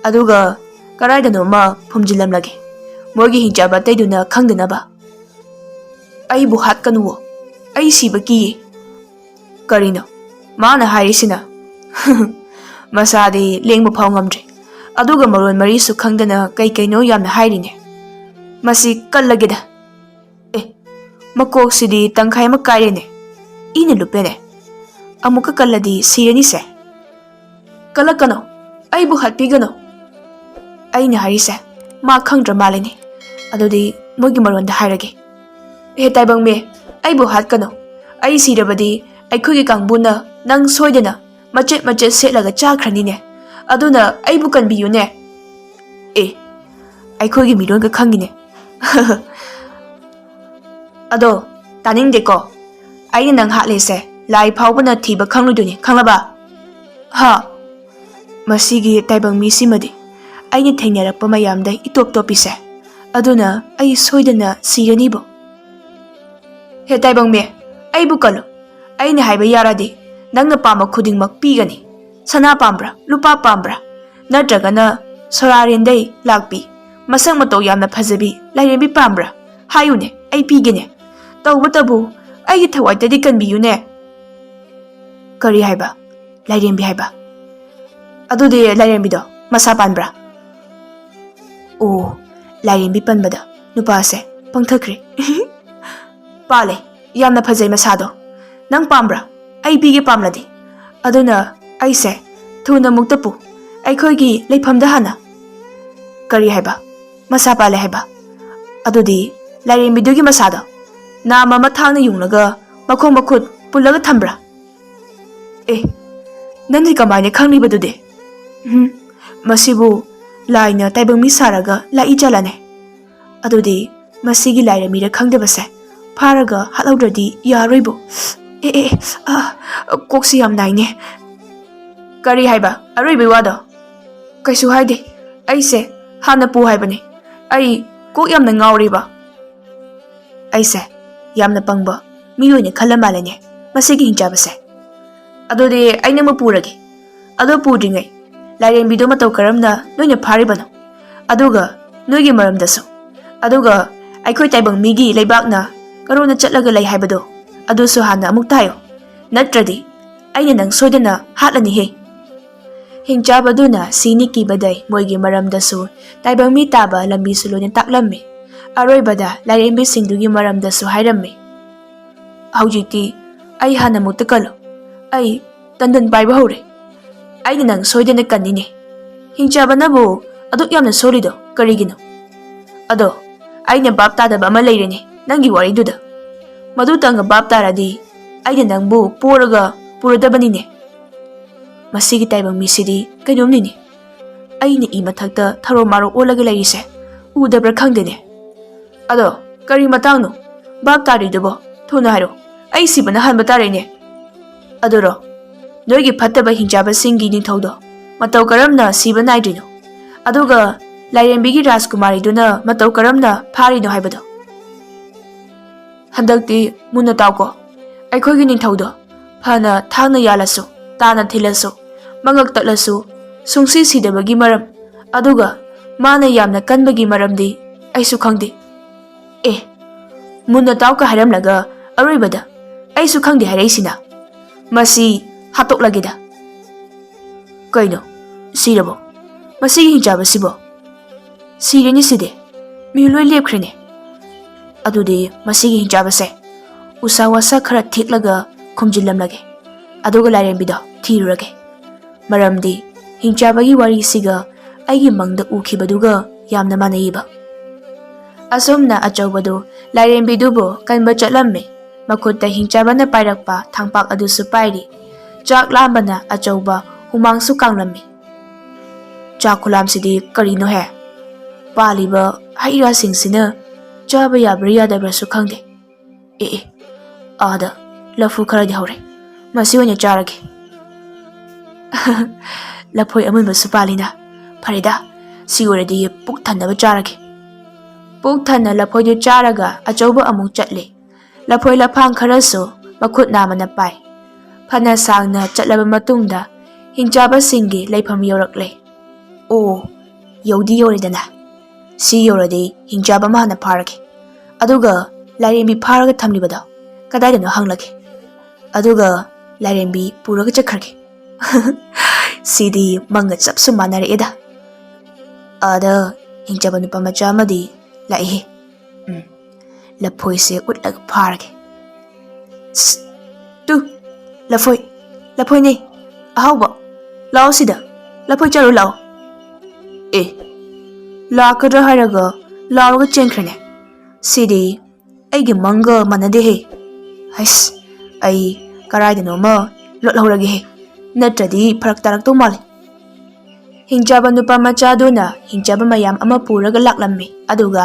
ꯑꯗꯨꯒ ꯀꯗꯥꯏꯗꯅꯣꯃ ꯐꯨꯝꯖꯤꯜꯂꯝꯂꯒꯦ꯫ ꯃꯣꯏꯒꯤ ꯍꯤꯡꯆꯥꯕ ꯑꯇꯩꯗꯨꯅ ꯈꯪꯗꯅꯕ꯫ "ꯑꯩꯕꯨ ꯍꯥꯠꯀꯅꯨꯋꯣ꯫ ꯑꯩ ꯁꯤꯕ ꯀꯤꯌꯦ꯫" ꯀꯔꯤꯅꯣ ꯃꯥꯅ ꯍꯥꯏꯔꯤꯁꯤꯅ? ꯃꯁꯥꯗꯤ ꯂꯦꯡꯕ ꯐꯥꯎ ꯉꯝꯗ꯭ꯔꯦ꯫ ꯑꯗꯨꯒ ꯃꯔꯣꯟ ꯃꯔꯤꯁꯨ ꯈꯪꯗꯅ ꯀꯩ ꯀꯩꯅꯣ ꯌꯥꯝꯅ ꯍꯥꯏꯔꯤꯅꯦ꯫ ꯃꯁꯤ ꯀꯜꯂꯒꯦꯗ꯫ ꯑꯦ, ꯃꯀꯣꯛꯁꯤꯗꯤ ꯇꯪꯈꯥꯏ ꯑꯃ ꯀꯥꯏꯔꯦꯅꯦ꯫ ꯏꯅ ꯂꯨꯞꯄꯦꯅꯦ꯫ ꯑꯃꯨꯛꯀ ꯀꯜꯂꯗꯤ ꯁꯤꯔꯅꯤꯁꯦ꯫ ꯀꯜꯂꯛꯀꯅꯣ, ꯑꯩꯕꯨ ꯍꯥꯠꯄꯤꯒꯅꯨ꯫ ꯑꯩꯅ ꯍꯥꯏꯔꯤꯁꯦ ꯃꯥ ꯈꯪꯗ꯭ꯔ ꯃꯥꯜꯂꯤꯅꯦ꯫ ꯑꯗꯨꯗꯤ ꯃꯣꯏꯒꯤ ꯃꯔꯣꯟꯗ ꯍꯥꯏꯔꯒꯦ꯫ "ꯍꯦ ꯇꯥꯏꯕꯪꯃꯤ, ꯑꯩꯕꯨ ꯍꯥꯠꯀꯅꯨ꯫ ꯑꯩ ꯁꯤꯔꯕꯗꯤ ꯑꯩꯈꯣꯏꯒꯤ ꯀꯥꯡꯕꯨꯅ ꯅꯪ ꯁꯣꯏꯗꯅ ꯃꯆꯦꯠ ꯃꯆꯦꯠ ꯁꯦꯠꯂꯒ ꯆꯥꯈ꯭ꯔꯅꯤꯅꯦ꯫ ꯑꯗꯨꯅ ꯑꯩꯕꯨ ꯀꯟꯕꯤꯌꯨꯅꯦ꯫" "ꯑꯦ, ꯑꯩꯈꯣꯏꯒꯤ ꯃꯤꯔꯣꯟꯒ ꯈꯪꯉꯤꯅꯦ꯫" "ꯑꯗꯣ, ꯇꯥꯅꯤꯡꯗꯦꯀꯣ꯫ ꯑꯩꯅ ꯅꯪ ꯍꯥꯠꯂꯤꯁꯦ ꯂꯥꯏ ꯐꯥꯎꯕꯅ ꯊꯤꯕ ꯈꯪꯂꯣꯏꯗꯣꯏꯅꯤ, ꯈꯪꯂꯕ?" "ꯍꯥ? ꯃꯁꯤꯒꯤ ꯇꯥꯏꯕꯪ ꯃꯤꯁꯤꯃꯗꯤ ꯑꯩꯅ ꯊꯦꯡꯅꯔꯛꯄ ꯃꯌꯥꯝꯗ ꯏꯇꯣꯞ ꯇꯣꯞꯄꯤꯁꯦ꯫ ꯑꯗꯨꯅ ꯑꯩ ꯁꯣꯏꯗꯅ ꯁꯤꯔꯅꯤꯕꯣ꯫" "ꯍꯦ ꯇꯥꯏꯕꯪꯃꯤ, ꯑꯩꯕꯨ ꯀꯜꯂꯨ꯫ ꯑꯩꯅ ꯍꯥꯏꯕ ꯌꯥꯔꯗꯤ ꯅꯪꯅ ꯄꯥꯝꯕ ꯈꯨꯗꯤꯡꯃꯛ ꯄꯤꯒꯅꯤ꯫ ꯁꯅꯥ ꯄꯥꯝꯕ꯭ꯔꯥ? ꯂꯨꯄꯥ ꯄꯥꯝꯕ꯭ꯔꯥ? ꯅꯠꯇ꯭ꯔꯒꯅ ꯁꯣꯔꯥꯔꯦꯟꯗꯩ ꯂꯥꯛꯄꯤ, ꯃꯁꯛ ꯃꯇꯧ ꯌꯥꯝꯅ ꯐꯖꯕꯤ ꯂꯥꯏꯔꯦꯝꯕꯤ ꯄꯥꯝꯕ꯭ꯔꯥ? ꯍꯥꯏꯌꯨꯅꯦ, ꯑꯩ ꯄꯤꯒꯦꯅꯦ꯫ ꯇꯧꯕꯇꯕꯨ ꯑꯩꯒꯤ ꯊꯋꯥꯏꯇꯗꯤ ꯀꯟꯕꯤꯌꯨꯅꯦ꯫" "ꯀꯔꯤ ꯍꯥꯏꯕ? ꯂꯥꯏꯔꯦꯝꯕꯤ ꯍꯥꯏꯕ? ꯑꯗꯨꯗꯤ ꯂꯥꯏꯔꯦꯝꯕꯤꯗꯣ ꯃꯁꯥ ꯄꯥꯟꯕ꯭ꯔꯥ?" ꯑꯣ, ꯂꯥꯏꯔꯦꯝꯕꯤ ꯄꯟꯕꯗ ꯅꯨꯄꯥꯁꯦ ꯄꯪꯊꯈ꯭ꯔꯦ꯫ "ꯄꯥꯜꯂꯦ, ꯌꯥꯝꯅ ꯐꯖꯩ ꯃꯁꯥꯗꯣ꯫ ꯅꯪ ꯄꯥꯝꯕ꯭ꯔꯥ? ꯑꯩ ꯄꯤꯒꯦ ꯄꯥꯝꯂꯗꯤ꯫ ꯑꯗꯨꯅ ꯑꯩꯁꯦ ꯊꯨꯅ ꯑꯃꯨꯛꯇ ꯄꯨ, ꯑꯩꯈꯣꯏꯒꯤ ꯂꯩꯐꯝꯗ ꯍꯥꯟꯅ꯫" "ꯀꯔꯤ ꯍꯥꯏꯕ? ꯃꯁꯥ ꯄꯥꯜꯂꯦ ꯍꯥꯏꯕ? ꯑꯗꯨꯗꯤ ꯂꯥꯏꯔꯦꯝꯕꯤꯗꯨꯒꯤ ꯃꯁꯥꯗꯣ ꯅꯥꯝ ꯑꯃ ꯊꯥꯡꯅ ꯌꯨꯡꯂꯒ ꯃꯈꯣꯡ ꯃꯈꯨꯠ ꯄꯨꯜꯂꯒ ꯊꯝꯕ꯭ꯔꯥ?" "ꯑꯦ, ꯅꯪꯗꯤ ꯀꯃꯥꯏꯅ ꯈꯪꯂꯤꯕꯗꯨꯗꯤ?" "ꯎꯝ, ꯃꯁꯤꯕꯨ ꯂꯥꯏꯅ ꯇꯥꯏꯕꯪ ꯃꯤ ꯁꯥꯔꯒ ꯂꯥꯛꯏ ꯖꯥꯠꯂꯅꯦ? ꯑꯗꯨꯗꯤ ꯃꯁꯤꯒꯤ ꯂꯥꯏꯔꯦꯝꯕꯤꯔ ꯈꯪꯗꯕꯁꯦ ꯐꯥꯔꯒ ꯍꯥꯠꯍꯧꯗ꯭ꯔꯗꯤ ꯌꯥꯔꯣꯏꯕꯨ꯫ ꯑꯦ, ꯑꯦ, ꯑꯦ, ꯑꯥ, ꯀꯣꯛꯁꯤ ꯌꯥꯝ ꯅꯥꯏꯅꯦ꯫" "ꯀꯔꯤ ꯍꯥꯏꯕ? ꯑꯔꯣꯏꯕꯩ ꯋꯥꯗꯣ?" "ꯀꯩꯁꯨ ꯍꯥꯏꯗꯦ꯫ ꯑꯩꯁꯦ ꯍꯥꯟꯅ ꯄꯨ ꯍꯥꯏꯕꯅꯦ꯫ ꯑꯩ ꯀꯣꯛ ꯌꯥꯝꯅ ꯉꯥꯎꯔꯤꯕ꯫" ꯑꯩꯁꯦ ꯌꯥꯝꯅ ꯄꯪꯕ ꯃꯤ ꯑꯣꯏꯅ ꯈꯜꯂ ꯃꯥꯜꯂꯦꯅꯦ ꯃꯁꯤꯒꯤ ꯍꯤꯡꯆꯥꯕꯁꯦ꯫ "ꯑꯗꯨꯗꯤ ꯑꯩ ꯅꯪꯕꯨ ꯄꯨꯔꯒꯦ꯫ ꯑꯗꯣ ꯄꯨꯗ꯭ꯔꯤꯉꯩ ꯂꯥꯏꯔꯦꯝꯕꯤꯗꯣ ꯃꯇꯧ ꯀꯔꯝꯅ ꯅꯣꯏꯅ ꯐꯥꯔꯤꯕꯅꯣ? ꯑꯗꯨꯒ ꯅꯣꯏꯒꯤ ꯃꯔꯝꯗꯁꯨ꯫ ꯑꯗꯨꯒ ꯑꯩꯈꯣꯏ ꯇꯥꯏꯕꯪ ꯃꯤꯒꯤ ꯂꯩꯕꯥꯛꯅ ꯀꯔꯣꯝꯗ ꯆꯠꯂꯒ ꯂꯩ ꯍꯥꯏꯕꯗꯣ, ꯑꯗꯨꯁꯨ ꯍꯥꯟꯅ ꯑꯃꯨꯛꯇ ꯍꯥꯏꯌꯣ꯫ ꯅꯠꯇ꯭ꯔꯗꯤ ꯑꯩꯅ ꯅꯪ ꯁꯣꯏꯗꯅ ꯍꯥꯠꯂꯅꯤꯍꯦ꯫" ꯍꯤꯡꯆꯥꯕꯗꯨꯅ ꯁꯤꯅꯤ ꯀꯤꯕꯗꯩ ꯃꯣꯏꯒꯤ ꯃꯔꯝꯗꯁꯨ, ꯇꯥꯏꯕꯪ ꯃꯤ ꯇꯥꯕ ꯂꯝꯕꯤꯁꯨ ꯂꯣꯏꯅ ꯇꯥꯛꯂꯝꯃꯤ꯫ ꯑꯔꯣꯏꯕꯗ ꯂꯥꯏꯔꯦꯝꯕꯤꯁꯤꯡꯗꯨꯒꯤ ꯃꯔꯝꯗꯁꯨ ꯍꯥꯏꯔꯝꯃꯤ꯫ ꯍꯧꯖꯤꯛꯇꯤ ꯑꯩ ꯍꯥꯟꯅ ꯃꯨꯠꯇ ꯀꯜꯂꯨ꯫ ꯑꯩ ꯇꯟꯗꯟ ꯄꯥꯏꯕ ꯍꯧꯔꯦ꯫ ꯑꯩꯅ ꯅꯪ ꯁꯣꯏꯗꯅ ꯀꯟꯅꯤꯅꯦ꯫ ꯍꯤꯡꯆꯥꯕꯅꯕꯨ ꯑꯗꯨꯛ ꯌꯥꯝꯅ ꯁꯣꯜꯂꯤꯗꯣ ꯀꯔꯤꯒꯤꯅꯣ? ꯑꯗꯣ ꯑꯩꯅ ꯚꯥꯞ ꯇꯥꯗꯕ ꯑꯃ ꯂꯩꯔꯦꯅꯦ ꯅꯪꯒꯤ ꯋꯥꯔꯤꯗꯨꯗ꯫ ꯃꯗꯨꯇꯪꯒ ꯚꯥꯞ ꯇꯥꯔꯗꯤ ꯑꯩꯅ ꯅꯪꯕꯨ ꯄꯣꯔꯒ ꯄꯨꯔꯗꯕꯅꯤꯅꯦ꯫ ꯃꯁꯤꯒꯤ ꯇꯥꯏꯕꯪ ꯃꯤꯁꯤꯗꯤ ꯀꯩꯅꯣꯝꯅꯤꯅꯦ꯫ ꯑꯩꯅ ꯏ ꯃꯊꯛꯇ ꯊꯔꯣ ꯃꯥꯔꯣ ꯑꯣꯜꯂꯒ ꯂꯩꯔꯤꯁꯦ ꯎꯗꯕ꯭ꯔꯥ ꯈꯪꯗꯦꯅꯦ꯫ ꯑꯗꯣ ꯀꯔꯤ ꯃꯇꯥꯡꯅꯣ? ꯚꯥꯞ ꯇꯥꯔꯤꯗꯨꯕꯣ? ꯊꯨꯅ ꯍꯥꯏꯔꯣ꯫ ꯑꯩ ꯁꯤꯕꯅ ꯍꯥꯟꯕ ꯇꯥꯔꯦꯅꯦ꯫ ꯑꯗꯨꯔꯣ? ꯅꯣꯏꯒꯤ ꯐꯠꯇꯕ ꯍꯤꯡꯆꯥꯕꯁꯤꯡꯒꯤ ꯅꯤꯡꯊꯧꯗꯣ ꯃꯇꯧ ꯀꯔꯝꯅ ꯁꯤꯕ ꯅꯥꯏꯗ꯭ꯔꯤꯅꯣ? ꯑꯗꯨꯒ ꯂꯥꯏꯔꯦꯝꯕꯤꯒꯤ ꯔꯥꯖꯀꯨꯃꯥꯔꯤꯗꯨꯅ ꯃꯇꯧ ꯀꯔꯝꯅ ꯐꯥꯔꯤꯅꯣ ꯍꯥꯏꯕꯗꯣ? ꯍꯟꯗꯛꯇꯤ ꯃꯨꯟꯅ ꯇꯥꯎꯀꯣ꯫ ꯑꯩꯈꯣꯏꯒꯤ ꯅꯤꯡꯊꯧꯗꯣ ꯐꯅ ꯊꯥꯡꯅ ꯌꯥꯜꯂꯁꯨ, ꯇꯥꯅ ꯊꯤꯜꯂꯁꯨ, ꯃꯉꯛ ꯇꯠꯂꯁꯨ, ꯁꯨꯡꯁꯤ ꯁꯤꯗꯕꯒꯤ ꯃꯔꯝ, ꯑꯗꯨꯒ ꯃꯥꯅ ꯌꯥꯝꯅ ꯀꯟꯕꯒꯤ ꯃꯔꯝꯗꯤ ꯑꯩꯁꯨ ꯈꯪꯗꯦ꯫ ꯑꯦ, ꯃꯨꯟꯅ ꯇꯥꯎꯀ ꯍꯥꯏꯔꯝꯂꯒ ꯑꯔꯣꯏꯕꯗ "ꯑꯩꯁꯨ ꯈꯪꯗꯦ" ꯍꯥꯏꯔꯛꯏꯁꯤꯅ? ꯃꯁꯤ ꯍꯥꯠꯇꯣꯛꯂꯒꯦꯗ꯫ ꯀꯩꯅꯣ, ꯁꯤꯔꯕꯣ ꯃꯁꯤꯒꯤ ꯍꯤꯡꯆꯥꯕꯁꯤꯕꯣ? ꯁꯤꯔꯅꯤ ꯁꯤꯗꯤ, ꯃꯤꯍꯨꯟ ꯂꯣꯏ ꯂꯦꯞꯈ꯭ꯔꯦꯅꯦ꯫ ꯑꯗꯨꯗꯤ ꯃꯁꯤꯒꯤ ꯍꯤꯡꯆꯥꯕꯁꯦ ꯎꯁꯥ ꯋꯥꯁꯥ ꯈꯔ ꯊꯦꯛꯂꯒ ꯈꯨꯝꯖꯤꯜꯂꯝꯂꯒꯦ, ꯑꯗꯨꯒ ꯂꯥꯏꯔꯦꯝꯕꯤꯗꯣ ꯊꯤꯔꯨꯔꯒꯦ꯫ ꯃꯔꯝꯗꯤ ꯍꯤꯡꯆꯥꯕꯒꯤ ꯋꯥꯔꯤꯁꯤꯒ ꯑꯩꯒꯤ ꯃꯪꯗ ꯎꯈꯤꯕꯗꯨꯒ ꯌꯥꯝꯅ ꯃꯥꯟꯅꯩꯕ꯫ ꯑꯁꯨꯝꯅ ꯑꯆꯧꯕꯗꯨ ꯂꯥꯏꯔꯦꯝꯕꯤꯗꯨꯕꯨ ꯀꯟꯕ ꯆꯠꯂꯝꯃꯤ꯫ ꯃꯈꯨꯠꯇ ꯍꯤꯡꯆꯥꯕꯅ ꯄꯥꯏꯔꯛꯄ ꯊꯥꯡꯄꯥꯛ ꯑꯗꯨꯁꯨ ꯄꯥꯏꯔꯤ꯫ ꯆꯥꯛ ꯂꯥꯝꯕꯅ ꯑꯆꯧꯕ ꯍꯨꯃꯥꯡꯁꯨ ꯀꯥꯡꯂꯝꯃꯤ꯫ ꯆꯥꯛ ꯈꯨꯂꯥꯝꯁꯤꯗꯤ ꯀꯔꯤꯅꯣꯍꯦ? ꯄꯥꯜꯂꯤꯕ ꯍꯩ ꯔꯥꯁꯤꯡꯁꯤꯅ ꯆꯥꯕ ꯌꯥꯕ꯭ꯔꯥ ꯌꯥꯗꯕ꯭ꯔꯥꯁꯨ ꯈꯪꯗꯦ꯫ ꯑꯦ ꯑꯦ, ꯑꯥꯗ ꯂꯐꯨ ꯈꯔꯗꯤ ꯍꯧꯔꯦ, ꯃꯁꯤ ꯑꯣꯏꯅ ꯆꯥꯔꯒꯦ꯫ ꯂꯐꯣꯏ ꯑꯃꯨꯟꯕꯁꯨ ꯄꯥꯜꯂꯤꯅ꯫ ꯐꯔꯦꯗ, ꯁꯤ ꯑꯣꯏꯔꯗꯤ ꯄꯨꯛ ꯊꯟꯅꯕ ꯆꯥꯔꯒꯦ꯫ ꯄꯨꯛ ꯊꯟꯅ ꯂꯐꯣꯏꯗꯨ ꯆꯥꯔꯒ ꯑꯆꯧꯕ ꯑꯃꯨꯛ ꯆꯠꯂꯦ꯫ ꯂꯐꯣꯏ ꯂꯐꯥꯡ ꯈꯔꯁꯨ ꯃꯈꯨꯠ ꯅꯥꯝꯃꯅ ꯄꯥꯏ꯫ ꯐꯅ ꯁꯥꯡꯅ ꯆꯠꯂꯕ ꯃꯇꯨꯡꯗ ꯍꯤꯡꯆꯥꯕꯁꯤꯡꯒꯤ ꯂꯩꯐꯝ ꯌꯧꯔꯛꯂꯦ꯫ ꯑꯣ, ꯌꯧꯗꯤ ꯌꯧꯔꯦꯗꯅ꯫ ꯁꯤ ꯌꯧꯔꯗꯤ ꯍꯤꯡꯆꯥꯕ ꯑꯃ ꯍꯥꯟꯅ ꯐꯥꯔꯒꯦ꯫ ꯑꯗꯨꯒ ꯂꯥꯏꯔꯦꯝꯕꯤ ꯐꯥꯔꯒ ꯊꯝꯂꯤꯕꯗꯣ ꯀꯗꯥꯏꯗꯅꯣ ꯍꯪꯂꯒꯦ꯫ ꯑꯗꯨꯒ ꯂꯥꯏꯔꯦꯝꯕꯤ ꯄꯨꯔꯒ ꯆꯠꯈ꯭ꯔꯒꯦ꯫ ꯁꯤꯗꯤ ꯃꯪꯒ ꯆꯞꯁꯨ ꯃꯥꯟꯅꯔꯛꯑꯦꯗ꯫ ꯑꯥꯗ ꯍꯤꯡꯆꯥꯕ ꯅꯨꯄꯥ ꯃꯆꯥ ꯑꯃꯗꯤ ꯂꯥꯛꯏꯍꯦ꯫ ꯎꯝ, ꯂꯐꯣꯏꯁꯦ ꯎꯠꯂꯒ ꯐꯥꯔꯒꯦ꯫ ꯁ-, ꯂꯐꯣꯏ, ꯂꯐꯣꯏꯅꯦ, ꯑꯍꯥꯎꯕ꯫ ꯂꯥꯛꯑꯣ ꯁꯤꯗ, ꯂꯐꯣꯏ ꯆꯥꯔꯨ ꯂꯥꯛꯑꯣ꯫ ꯑꯦ, ꯂꯥꯛꯀꯗ꯭ꯔꯥ ꯍꯥꯏꯔꯒ ꯂꯥꯎꯔꯒ ꯆꯦꯟꯈ꯭ꯔꯦꯅꯦ꯫ ꯁꯤꯗꯤ ꯑꯩꯒꯤ ꯃꯪꯒ ꯃꯥꯟꯅꯗꯦꯍꯦ꯫ ꯍꯩꯁ, ꯑꯩ ꯀꯔꯥꯏꯗꯅꯣꯃ ꯂꯣꯠꯍꯧꯔꯒꯦꯍꯦ, ꯅꯠꯇ꯭ꯔꯗꯤ ꯐꯔꯛ ꯇꯥꯔꯛꯇꯧ ꯃꯥꯜꯂꯦ꯫ ꯍꯤꯡꯆꯥꯕ ꯅꯨꯄꯥ ꯃꯆꯥꯗꯨꯅ ꯍꯤꯡꯆꯥꯕ ꯃꯌꯥꯝ ꯑꯃ ꯄꯨꯔꯒ ꯂꯥꯛꯂꯝꯃꯤ, ꯑꯗꯨꯒ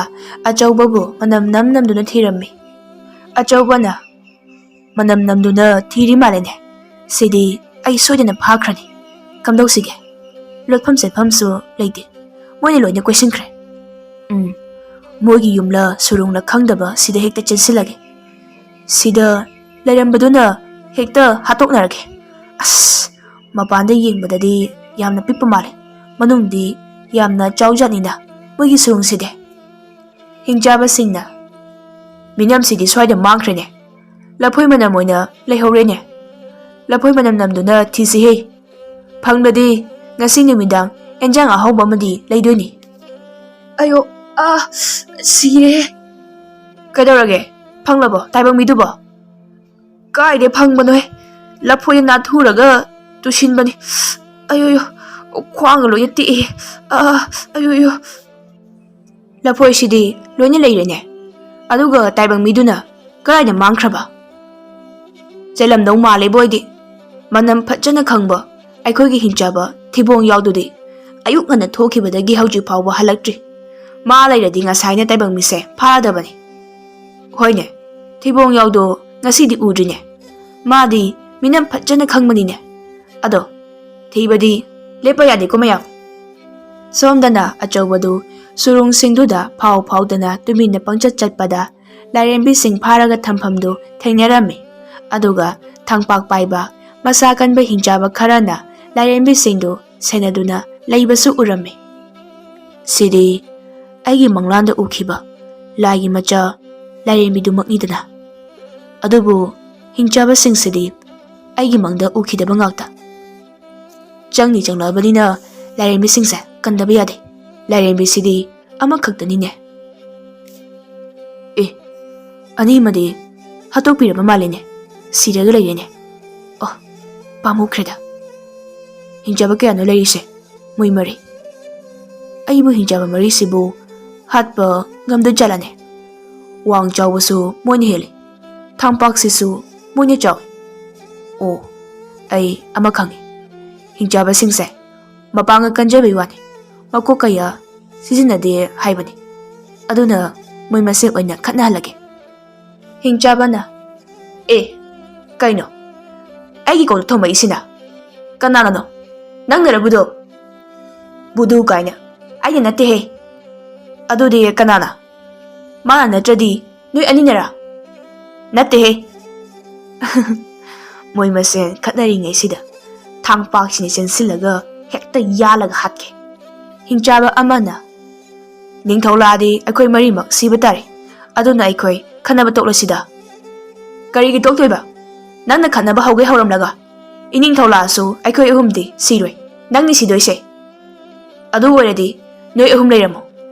ꯑꯆꯧꯕꯕꯨ ꯃꯅꯝ ꯅꯝ ꯅꯝꯗꯨꯅ ꯊꯤꯔꯝꯃꯤ꯫ ꯑꯆꯧꯕꯅ, "ꯃꯅꯝ ꯅꯝꯗꯨꯅ ꯊꯤꯔꯤ ꯃꯥꯜꯂꯦꯅꯦ꯫ ꯁꯤꯗꯤ ꯑꯩ ꯁꯣꯏꯗꯅ ꯐꯥꯈ꯭ꯔꯅꯤ꯫ ꯀꯝꯗꯧꯁꯤꯒꯦ? ꯂꯣꯠꯐꯝ ꯆꯠꯐꯝꯁꯨ ꯂꯩꯇꯦ꯫ ꯃꯣꯏꯅ ꯂꯣꯏꯅ ꯀꯣꯏꯁꯤꯟꯈ꯭ꯔꯦ꯫ ꯎꯝ, ꯃꯣꯏꯒꯤ ꯌꯨꯝꯂ ꯁꯨꯔꯨꯡꯂ ꯈꯪꯗꯕ ꯁꯤꯗ ꯍꯦꯛꯇ ꯆꯦꯟꯁꯤꯜꯂꯒꯦ꯫ ꯁꯤꯗ ꯂꯩꯔꯝꯕꯗꯨꯅ ꯍꯦꯛꯇ ꯍꯥꯠꯇꯣꯛꯅꯔꯒꯦ꯫ ꯑꯁ, ꯃꯄꯥꯟꯗ ꯌꯦꯡꯕꯗꯗꯤ ꯌꯥꯝꯅ ꯄꯤꯛꯄ ꯃꯥꯜꯂꯦ, ꯃꯅꯨꯡꯗꯤ ꯌꯥꯝꯅ ꯆꯥꯎꯖꯥꯠꯅꯤꯅ ꯃꯣꯏꯒꯤ ꯁꯨꯔꯨꯡꯁꯤꯗꯤ꯫" ꯍꯤꯡꯆꯥꯕꯁꯤꯡꯅ, "ꯃꯤꯅꯝꯁꯤꯗꯤ ꯁ꯭ꯋꯥꯏꯗ ꯃꯥꯡꯈ꯭ꯔꯦꯅꯦ꯫ ꯂꯐꯣꯏ ꯃꯅꯝ ꯑꯣꯏꯅ ꯂꯩꯍꯧꯔꯦꯅꯦ꯫ ꯂꯐꯣꯏ ꯃꯅꯝ ꯅꯝꯗꯨꯅ ꯊꯤꯁꯤꯍꯦ꯫ ꯐꯪꯂꯗꯤ ꯉꯁꯤ ꯅꯨꯃꯤꯗꯥꯡ ꯑꯦꯟꯖꯥꯡ ꯑꯍꯥꯎꯕ ꯑꯃꯗꯤ ꯂꯩꯗꯣꯏꯅꯤ꯫" "ꯑꯌꯣ, ꯑꯥ, ꯁꯤꯔꯦ!" "ꯀꯩꯗꯧꯔꯒꯦ? ꯐꯪꯂꯕꯣ ꯇꯥꯏꯕꯪ ꯃꯤꯗꯨꯕꯣ?" "ꯀꯥꯏꯗꯩ ꯐꯪꯕꯅꯣꯍꯦ? ꯂꯐꯣꯏꯗ ꯅꯥꯟꯊꯨꯔꯒ ꯇꯨꯁꯤꯟꯕꯅꯤ꯫ ꯑꯌꯣꯌꯣ, ꯈ꯭ꯋꯥꯡꯒ ꯂꯣꯏꯅ ꯇꯦꯛꯑꯦ꯫ ꯑꯥ, ꯑꯌꯣꯌꯣ꯫" "ꯂꯐꯣꯏꯁꯤꯗꯤ ꯂꯣꯏꯅ ꯂꯩꯔꯦꯅꯦ꯫ ꯑꯗꯨꯒ ꯇꯥꯏꯕꯪ ꯃꯤꯗꯨꯅ ꯀꯗꯥꯏꯗ ꯃꯥꯡꯈ꯭ꯔꯕ?" "ꯆꯠꯂꯝꯗꯧ ꯃꯥꯜꯂꯦꯕꯣ ꯑꯩꯗꯤ꯫ ꯃꯅꯝ ꯐꯖꯅ ꯈꯪꯕ ꯑꯩꯈꯣꯏꯒꯤ ꯍꯤꯡꯆꯥꯕ ꯊꯤꯕꯣꯡ ꯌꯥꯎꯗꯨꯗꯤ ꯑꯌꯨꯛ ꯉꯟꯅ ꯊꯣꯛꯈꯤꯕꯗꯒꯤ ꯍꯧꯖꯤꯛ ꯐꯥꯎꯕ ꯍꯜꯂꯛꯇ꯭ꯔꯤ꯫ ꯃꯥ ꯂꯩꯔꯗꯤ ꯉꯁꯥꯏꯅ ꯇꯥꯏꯕꯪ ꯃꯤꯁꯦ ꯐꯥꯔꯗꯕꯅꯤ꯫" "ꯍꯣꯏꯅꯦ, ꯊꯤꯕꯣꯡ ꯌꯥꯎꯗꯣ ꯉꯁꯤꯗꯤ ꯎꯗ꯭ꯔꯤꯅꯦ꯫ ꯃꯥꯗꯤ ꯃꯤꯅꯝ ꯐꯖꯅ ꯈꯪꯕꯅꯤꯅꯦ꯫ ꯑꯗꯣ ꯊꯤꯕꯗꯤ ꯂꯦꯞꯄ ꯌꯥꯗꯦꯀꯣ ꯃꯌꯥꯝ꯫" ꯁꯣꯝꯗꯅ ꯑꯆꯧꯕꯗꯨ ꯁꯨꯔꯨꯡꯁꯤꯡꯗꯨꯗ ꯐꯥꯎ ꯐꯥꯎꯗꯅ ꯇꯨꯃꯤꯟꯅ ꯄꯪꯆꯠ ꯆꯠꯄꯗ ꯂꯥꯏꯔꯦꯝꯕꯤꯁꯤꯡ ꯐꯥꯔꯒ ꯊꯝꯐꯝꯗꯨ ꯊꯦꯡꯅꯔꯝꯃꯤ꯫ ꯑꯗꯨꯒ ꯊꯥꯡꯄꯥꯛ ꯄꯥꯏꯕ ꯃꯁꯥ ꯀꯟꯕ ꯍꯤꯡꯆꯥꯕ ꯈꯔꯅ ꯂꯥꯏꯔꯦꯝꯕꯤꯁꯤꯡꯗꯨ ꯁꯦꯟꯅꯗꯨꯅ ꯂꯩꯕꯁꯨ ꯎꯔꯝꯃꯤ꯫ "ꯁꯤꯗꯤ ꯑꯩꯒꯤ ꯃꯪꯂꯥꯟꯗ ꯎꯈꯤꯕ ꯂꯥꯏꯒꯤ ꯃꯆꯥ ꯂꯥꯏꯔꯦꯝꯕꯤꯗꯨꯃꯛꯅꯤꯗꯅ꯫ ꯑꯗꯨꯕꯨ ꯍꯤꯡꯆꯥꯕꯁꯤꯡꯁꯤꯗꯤ ꯑꯩꯒꯤ ꯃꯪꯗ ꯎꯈꯤꯗꯕ ꯉꯥꯛꯇ꯫ ꯆꯪꯗꯤ ꯆꯪꯂꯛꯑꯕꯅꯤꯅ ꯂꯥꯏꯔꯦꯝꯕꯤꯁꯤꯡꯁꯦ ꯀꯟꯗꯕ ꯌꯥꯗꯦ꯫ ꯂꯥꯏꯔꯦꯝꯕꯤꯁꯤꯗꯤ ꯑꯃꯈꯛꯇꯅꯤꯅꯦ꯫ ꯑꯦ, ꯑꯅꯤꯃꯗꯤ ꯍꯥꯠꯇꯣꯛꯄꯤꯔꯕ ꯃꯥꯜꯂꯦꯅꯦ, ꯁꯤꯔꯒ ꯂꯩꯔꯦꯅꯦ꯫ ꯄꯥꯝꯃꯨꯈ꯭ꯔꯦꯗ꯫ ꯍꯤꯡꯆꯥꯕ ꯀꯌꯥꯅꯣ ꯂꯩꯔꯤꯁꯦ? ꯃꯣꯏ ꯃꯔꯤ꯫ ꯑꯩꯕꯨ ꯍꯤꯡꯆꯥꯕ ꯃꯔꯤꯁꯤꯕꯨ ꯍꯥꯠꯄ ꯉꯝꯗꯣꯏ ꯖꯥꯠꯂꯅꯦ? ꯋꯥꯡ ꯆꯥꯎꯕꯁꯨ ꯃꯣꯏꯅ ꯍꯦꯜꯂꯤ, ꯊꯥꯡꯄꯥꯛꯁꯤꯁꯨ ꯃꯣꯏꯅ ꯆꯥꯎꯏ꯫ ꯑꯣ, ꯑꯩ ꯑꯃ ꯈꯪꯉꯤ꯫ ꯍꯤꯡꯆꯥꯕꯁꯤꯡꯁꯦ ꯃꯄꯥꯡꯒꯜ ꯀꯟꯖꯕꯩ ꯋꯥꯅꯤ, ꯃꯀꯣꯛ ꯀꯌꯥ ꯁꯤꯖꯤꯟꯅꯗꯦ ꯍꯥꯏꯕꯅꯤ꯫ ꯑꯗꯨꯅ ꯃꯣꯏ ꯃꯁꯦꯟ ꯑꯣꯏꯅ ꯈꯠꯅꯍꯜꯂꯒꯦ꯫ ꯍꯤꯡꯆꯥꯕꯅ, "ꯑꯦ, ꯀꯩꯅꯣ? ꯑꯩꯒꯤ ꯀꯣꯛꯇ ꯊꯣꯝꯃꯛꯏꯁꯤꯅ? ꯀꯅꯥꯅꯅꯣ? ꯅꯪꯅꯔ ꯕꯨꯗꯨ?" "ꯕꯨꯗꯨ ꯀꯥꯏꯅ? ꯑꯩꯅ ꯅꯠꯇꯦꯍꯦ!" "ꯑꯗꯨꯗꯤ ꯀꯅꯥꯅ? ꯃꯥꯅ ꯅꯠꯇ꯭ꯔꯗꯤ ꯅꯣꯏ ꯑꯅꯤꯅꯔꯥ?" "ꯅꯠꯇꯦꯍꯦ!" ꯃꯣꯏ ꯃꯁꯦꯟ ꯈꯠꯅꯔꯤꯉꯩꯁꯤꯗ ꯊꯥꯡꯄꯥꯛꯁꯤꯅ ꯆꯦꯟꯁꯤꯜꯂꯒ ꯍꯦꯛꯇ ꯌꯥꯜꯂꯒ ꯍꯥꯠꯈꯤ꯫ ꯍꯤꯡꯆꯥꯕ ꯑꯃꯅ, "ꯅꯤꯡꯊꯧ ꯂꯥꯛꯑꯗꯤ ꯑꯩꯈꯣꯏ ꯃꯔꯤꯃꯛ ꯁꯤꯕ ꯇꯥꯔꯦ꯫ ꯑꯗꯨꯅ ꯑꯩꯈꯣꯏ ꯈꯠꯅꯕ ꯇꯣꯛꯂꯁꯤꯗ꯫" "ꯀꯔꯤꯒꯤ ꯇꯣꯛꯇꯣꯏꯕ? ꯅꯪꯅ ꯈꯠꯅꯕ ꯍꯧꯒꯦ ꯍꯧꯔꯝꯂꯒ? ꯏꯅꯤꯡꯊꯧ ꯂꯥꯛꯑꯁꯨ ꯑꯩꯈꯣꯏ ꯑꯍꯨꯝꯗꯤ ꯁꯤꯔꯣꯏ꯫ ꯅꯪꯅꯤ ꯁꯤꯗꯣꯏꯁꯦ꯫ ꯑꯗꯨ ꯑꯣꯏꯔꯗꯤ ꯅꯣꯏ ꯑꯍꯨꯝ ꯂꯩꯔꯝꯃꯣ꯫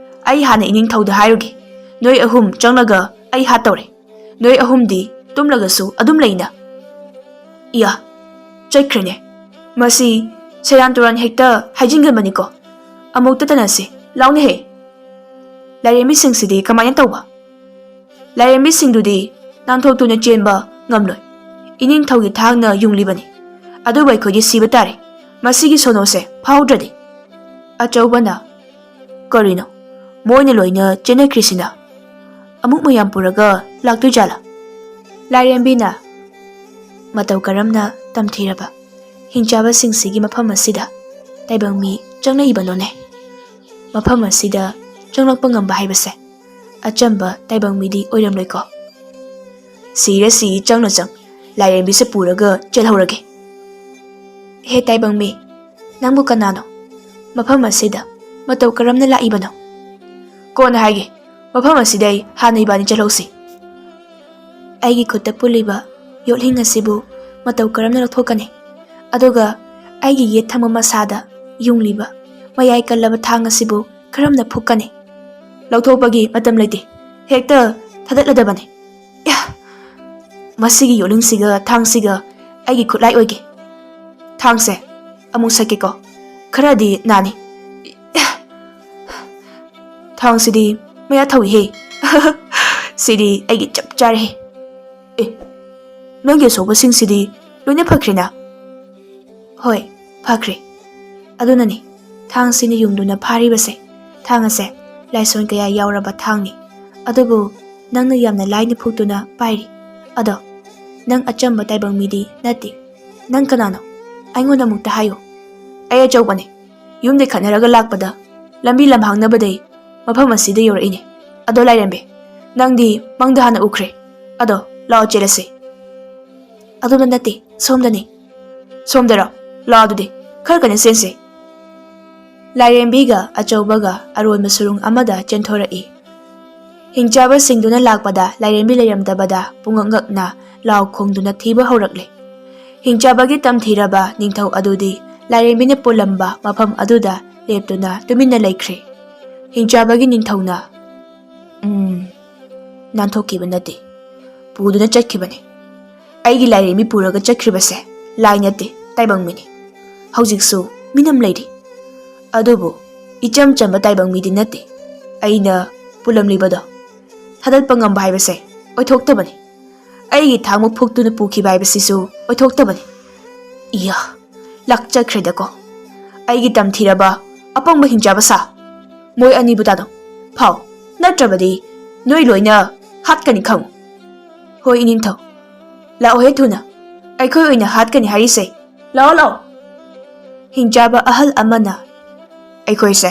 ꯑꯩ ꯍꯥꯟꯅ ꯏꯅꯤꯡꯊꯧꯗ ꯍꯥꯏꯔꯨꯒꯦ꯫ ꯅꯣꯏ ꯑꯍꯨꯝ ꯆꯪꯂꯒ ꯑꯩ ꯍꯥꯠꯇꯧꯔꯦ꯫ ꯅꯣꯏ ꯑꯍꯨꯝꯗꯤ ꯇꯨꯝꯂꯒꯁꯨ ꯑꯗꯨꯝ ꯂꯩꯅ꯫" "ꯏꯌꯥ, ꯆꯠꯈ꯭ꯔꯦꯅꯦ꯫ ꯃꯁꯤ ꯁꯦꯔꯥꯟ ꯇꯨꯔꯥꯟ ꯍꯦꯛꯇ ꯍꯥꯏꯖꯤꯟꯒꯟꯕꯅꯤꯀꯣ꯫ ꯑꯃꯨꯛꯇ ꯇꯅꯁꯤ꯫ ꯂꯥꯎꯅꯦꯍꯦ꯫ ꯂꯥꯏꯔꯦꯝꯕꯤꯁꯤꯡꯁꯤꯗꯤ ꯀꯃꯥꯏꯅ ꯇꯧꯕ?" "ꯂꯥꯏꯔꯦꯝꯕꯤꯁꯤꯡꯗꯨꯗꯤ ꯅꯥꯟꯊꯣꯛꯇꯨꯅ ꯆꯦꯟꯕ ꯉꯝꯂꯣꯏ꯫ ꯏꯅꯤꯡꯊꯧꯒꯤ ꯊꯥꯡꯅ ꯌꯨꯡꯂꯤꯕꯅꯤ꯫ ꯑꯗꯨꯕꯨ ꯑꯩꯈꯣꯏꯗꯤ ꯁꯤꯕ ꯇꯥꯔꯦ, ꯃꯁꯤꯒꯤ ꯁꯣꯅꯣꯁꯦ ꯐꯥꯍꯧꯗ꯭ꯔꯗꯤ꯫" ꯑꯆꯧꯕꯅ, "ꯀꯔꯤꯅꯣ? ꯃꯣꯏꯅ ꯂꯣꯏꯅ ꯆꯦꯟꯅꯈ꯭ꯔꯤꯁꯤꯅ? ꯑꯃꯨꯛ ꯃꯌꯥꯝ ꯄꯨꯔꯒ ꯂꯥꯛꯇꯣꯏ ꯖꯥꯠꯂꯥ?" ꯂꯥꯏꯔꯦꯝꯕꯤꯅ, "ꯃꯇꯧ ꯀꯔꯝꯅ ꯇꯝꯊꯤꯔꯕ ꯍꯤꯡꯆꯥꯕꯁꯤꯡꯁꯤꯒꯤ ꯃꯐꯝ ꯑꯁꯤꯗ ꯇꯥꯏꯕꯪ ꯃꯤ ꯆꯪꯂꯛꯏꯕꯅꯣꯅꯦ? ꯃꯐꯝ ꯑꯁꯤꯗ ꯆꯪꯂꯛꯄ ꯉꯝꯕ ꯍꯥꯏꯕꯁꯦ ꯑꯆꯝꯕ ꯇꯥꯏꯕꯪ ꯃꯤꯗꯤ ꯑꯣꯏꯔꯝꯂꯣꯏꯀꯣ꯫ ꯁꯤꯔ ꯁꯤ, ꯆꯪꯅ ꯆꯪ, ꯂꯥꯏꯔꯦꯝꯕꯤꯁꯦ ꯄꯨꯔꯒ ꯆꯦꯜꯍꯧꯔꯒꯦ꯫" "ꯍꯦ ꯇꯥꯏꯕꯪ ꯃꯤ, ꯅꯪꯕꯨ ꯀꯅꯥꯅꯣ? ꯃꯐꯝ ꯑꯁꯤꯗ ꯃꯇꯧ ꯀꯔꯝꯅ ꯂꯥꯛꯏꯕꯅꯣ?" "ꯀꯣꯟꯅ ꯍꯥꯏꯒꯦ, ꯃꯐꯝ ꯑꯁꯤꯗ ꯑꯩ ꯍꯥꯟꯅ ꯏꯕꯥꯅꯤ ꯆꯠꯍꯧꯁꯤ꯫" "ꯑꯩꯒꯤ ꯈꯨꯠꯇ ꯄꯨꯜꯂꯤꯕ ꯌꯣꯠꯂꯤꯡ ꯑꯁꯤꯕꯨ ꯃꯇꯧ ꯀꯔꯝꯅ ꯂꯧꯊꯣꯛꯀꯅꯤ? ꯑꯗꯨꯒ ꯑꯩꯒꯤ ꯌꯦꯠ ꯊꯪꯕ ꯃꯁꯥꯗ ꯌꯨꯡꯂꯤꯕ ꯃꯌꯥꯏ ꯀꯜꯂꯕ ꯊꯥꯡ ꯑꯁꯤꯕꯨ ꯀꯔꯝꯅ ꯐꯨꯛꯀꯅꯤ?" "ꯂꯧꯊꯣꯛꯄꯒꯤ ꯃꯇꯝ ꯂꯩꯇꯦ, ꯍꯦꯛꯇ ꯊꯥꯗꯠꯂꯗꯕꯅꯤ꯫" "ꯌꯥ! ꯃꯁꯤꯒꯤ ꯌꯣꯠꯂꯤꯡꯁꯤꯒ ꯊꯥꯡꯁꯤꯒ ꯑꯩꯒꯤ ꯈꯨꯠꯂꯥꯏ ꯑꯣꯏꯒꯦ꯫ ꯊꯥꯡꯁꯦ ꯑꯃꯨꯛ ꯁꯠꯀꯦꯀꯣ꯫ ꯈꯔꯗꯤ ꯅꯥꯅꯤ꯫ ꯊꯥꯡꯁꯤꯗꯤ ꯃꯌꯥ ꯊꯧꯏꯍꯦ꯫ ꯁꯤꯗꯤ ꯑꯩꯒꯤ ꯆꯞ ꯆꯥꯔꯦꯍꯦ꯫ ꯑꯦ, ꯅꯪꯒꯤ ꯑꯁꯣꯛꯄꯁꯤꯡꯁꯤꯗꯤ ꯂꯣꯏꯅ ꯐꯈ꯭ꯔꯦꯅ? ꯍꯣꯏ, ꯐꯈ꯭ꯔꯦ꯫ ꯑꯗꯨꯅꯅꯤ ꯊꯥꯡꯁꯤꯅ ꯌꯨꯡꯗꯨꯅ ꯐꯥꯔꯤꯕꯁꯦ꯫ ꯊꯥꯡ ꯑꯁꯦ ꯂꯥꯏꯁꯣꯟ ꯀꯌꯥ ꯌꯥꯎꯔꯕ ꯊꯥꯡꯅꯤ꯫ ꯑꯗꯨꯕꯨ ꯅꯪꯅ ꯌꯥꯝꯅ ꯂꯥꯏꯅ ꯐꯨꯛꯇꯨꯅ ꯄꯥꯏꯔꯤ꯫ ꯑꯗꯣ ꯅꯪ ꯑꯆꯝꯕ ꯇꯥꯏꯕꯪ ꯃꯤꯗꯤ ꯅꯠꯇꯦ꯫ ꯅꯪ ꯀꯅꯥꯅꯣ? ꯑꯩꯉꯣꯟꯗ ꯑꯃꯨꯛꯇ ꯍꯥꯏꯌꯨ꯫ ꯑꯩ ꯑꯆꯧꯕꯅꯤ꯫ ꯌꯨꯝꯗꯩ ꯈꯠꯅꯔꯒ ꯂꯥꯛꯄꯗ ꯂꯝꯕꯤ ꯂꯝꯍꯥꯡꯅꯕꯗꯩ ꯃꯐꯝ ꯑꯁꯤꯗ ꯌꯧꯔꯛꯏꯅꯦ꯫ ꯑꯗꯣ ꯂꯥꯏꯔꯦꯝꯕꯤ, ꯅꯪꯗꯤ ꯃꯪꯗ ꯍꯥꯟꯅ ꯎꯈ꯭ꯔꯦ꯫ ꯑꯗꯣ ꯂꯥꯛꯑꯣ ꯆꯦꯜꯂꯁꯤ꯫ ꯑꯗꯣꯝꯗ ꯅꯠꯇꯦ, ꯁꯣꯝꯗꯅꯤ꯫ ꯁꯣꯝꯗꯔꯣ? ꯂꯥꯛꯑꯣ ꯑꯗꯨꯗꯤ, ꯈꯔ ꯀꯟꯅ ꯆꯦꯟꯁꯤ꯫ ꯂꯥꯏꯔꯦꯝꯕꯤꯒ ꯑꯆꯧꯕꯒ ꯑꯔꯣꯟꯕ ꯁꯨꯔꯨꯡ ꯑꯃꯗ ꯆꯦꯟꯊꯣꯔꯛꯏ꯫ ꯍꯤꯡꯆꯥꯕꯁꯤꯡꯗꯨꯅ ꯂꯥꯛꯄꯗ ꯂꯥꯏꯔꯦꯝꯕꯤ ꯂꯩꯔꯝꯗꯕꯗ ꯄꯨꯡꯉꯛ ꯉꯛꯅ ꯂꯥꯎ ꯈꯣꯡꯗꯨꯅ ꯊꯤꯕ ꯍꯧꯔꯛꯂꯦ꯫ ꯍꯤꯡꯆꯥꯕꯒꯤ ꯇꯝꯊꯤꯔꯕ ꯅꯤꯡꯊꯧ ꯑꯗꯨꯗꯤ ꯂꯥꯏꯔꯦꯝꯕꯤꯅ ꯄꯣꯜꯂꯝꯕ ꯃꯐꯝ ꯑꯗꯨꯗ ꯂꯦꯞꯇꯨꯅ ꯇꯨꯃꯤꯟꯅ ꯂꯩꯈ꯭ꯔꯦ꯫ ꯍꯤꯡꯆꯥꯕꯒꯤ ꯅꯤꯡꯊꯧꯅ, "ꯎꯝ, ꯅꯥꯟꯊꯣꯛꯈꯤꯕ ꯅꯠꯇꯦ, ꯄꯨꯗꯨꯅ ꯆꯠꯈꯤꯕꯅꯤ꯫ ꯑꯩꯒꯤ ꯂꯥꯏꯔꯦꯝꯕꯤ ꯄꯨꯔꯒ ꯆꯠꯈ꯭ꯔꯤꯕꯁꯦ ꯂꯥꯏ ꯅꯠꯇꯦ, ꯇꯥꯏꯕꯪ ꯃꯤꯅꯤ꯫ ꯍꯧꯖꯤꯛꯁꯨ ꯃꯤꯅꯝ ꯂꯩꯔꯤ꯫ ꯑꯗꯨꯕꯨ ꯏꯆꯝ ꯆꯝꯕ ꯇꯥꯏꯕꯪ ꯃꯤꯗꯤ ꯅꯠꯇꯦ꯫ ꯑꯩꯅ ꯄꯨꯜꯂꯝꯂꯤꯕꯗꯣ ꯊꯥꯗꯠꯄ ꯉꯝꯕ ꯍꯥꯏꯕꯁꯦ ꯑꯣꯏꯊꯣꯛꯇꯕꯅꯤ꯫ ꯑꯩꯒꯤ ꯊꯥꯡꯕ ꯐꯨꯛꯇꯨꯅ ꯄꯨꯈꯤꯕ ꯍꯥꯏꯕꯁꯤꯁꯨ ꯑꯣꯏꯊꯣꯛꯇꯕꯅꯤ꯫ ꯏꯌꯥ, ꯂꯥꯛꯆꯈ꯭ꯔꯦꯗꯀꯣ꯫ ꯑꯩꯒꯤ ꯇꯝꯊꯤꯔꯕ ꯑꯄꯪꯕ ꯍꯤꯡꯆꯥꯕ ꯁꯥ꯫ ꯃꯣꯏ ꯑꯅꯤꯕꯨ ꯇꯥꯅꯧ꯫ ꯐꯥꯎ꯫ ꯅꯠꯇ꯭ꯔꯕꯗꯤ ꯅꯣꯏ ꯂꯣꯏꯅ ꯍꯥꯠꯀꯅꯤ ꯈꯪꯉꯨ꯫ ꯍꯣꯏ, ꯏꯅꯤꯡꯊꯧ꯫ ꯂꯥꯛꯑꯣꯍꯦ ꯊꯨꯅ꯫ ꯑꯩꯈꯣꯏ ꯑꯣꯏꯅ ꯍꯥꯠꯀꯅꯤ ꯍꯥꯏꯔꯤꯁꯦ꯫ ꯂꯥꯛꯑꯣ, ꯂꯥꯛꯑꯣ꯫" ꯍꯤꯡꯆꯥꯕ ꯑꯍꯜ ꯑꯃꯅ, "ꯑꯩꯈꯣꯏꯁꯦ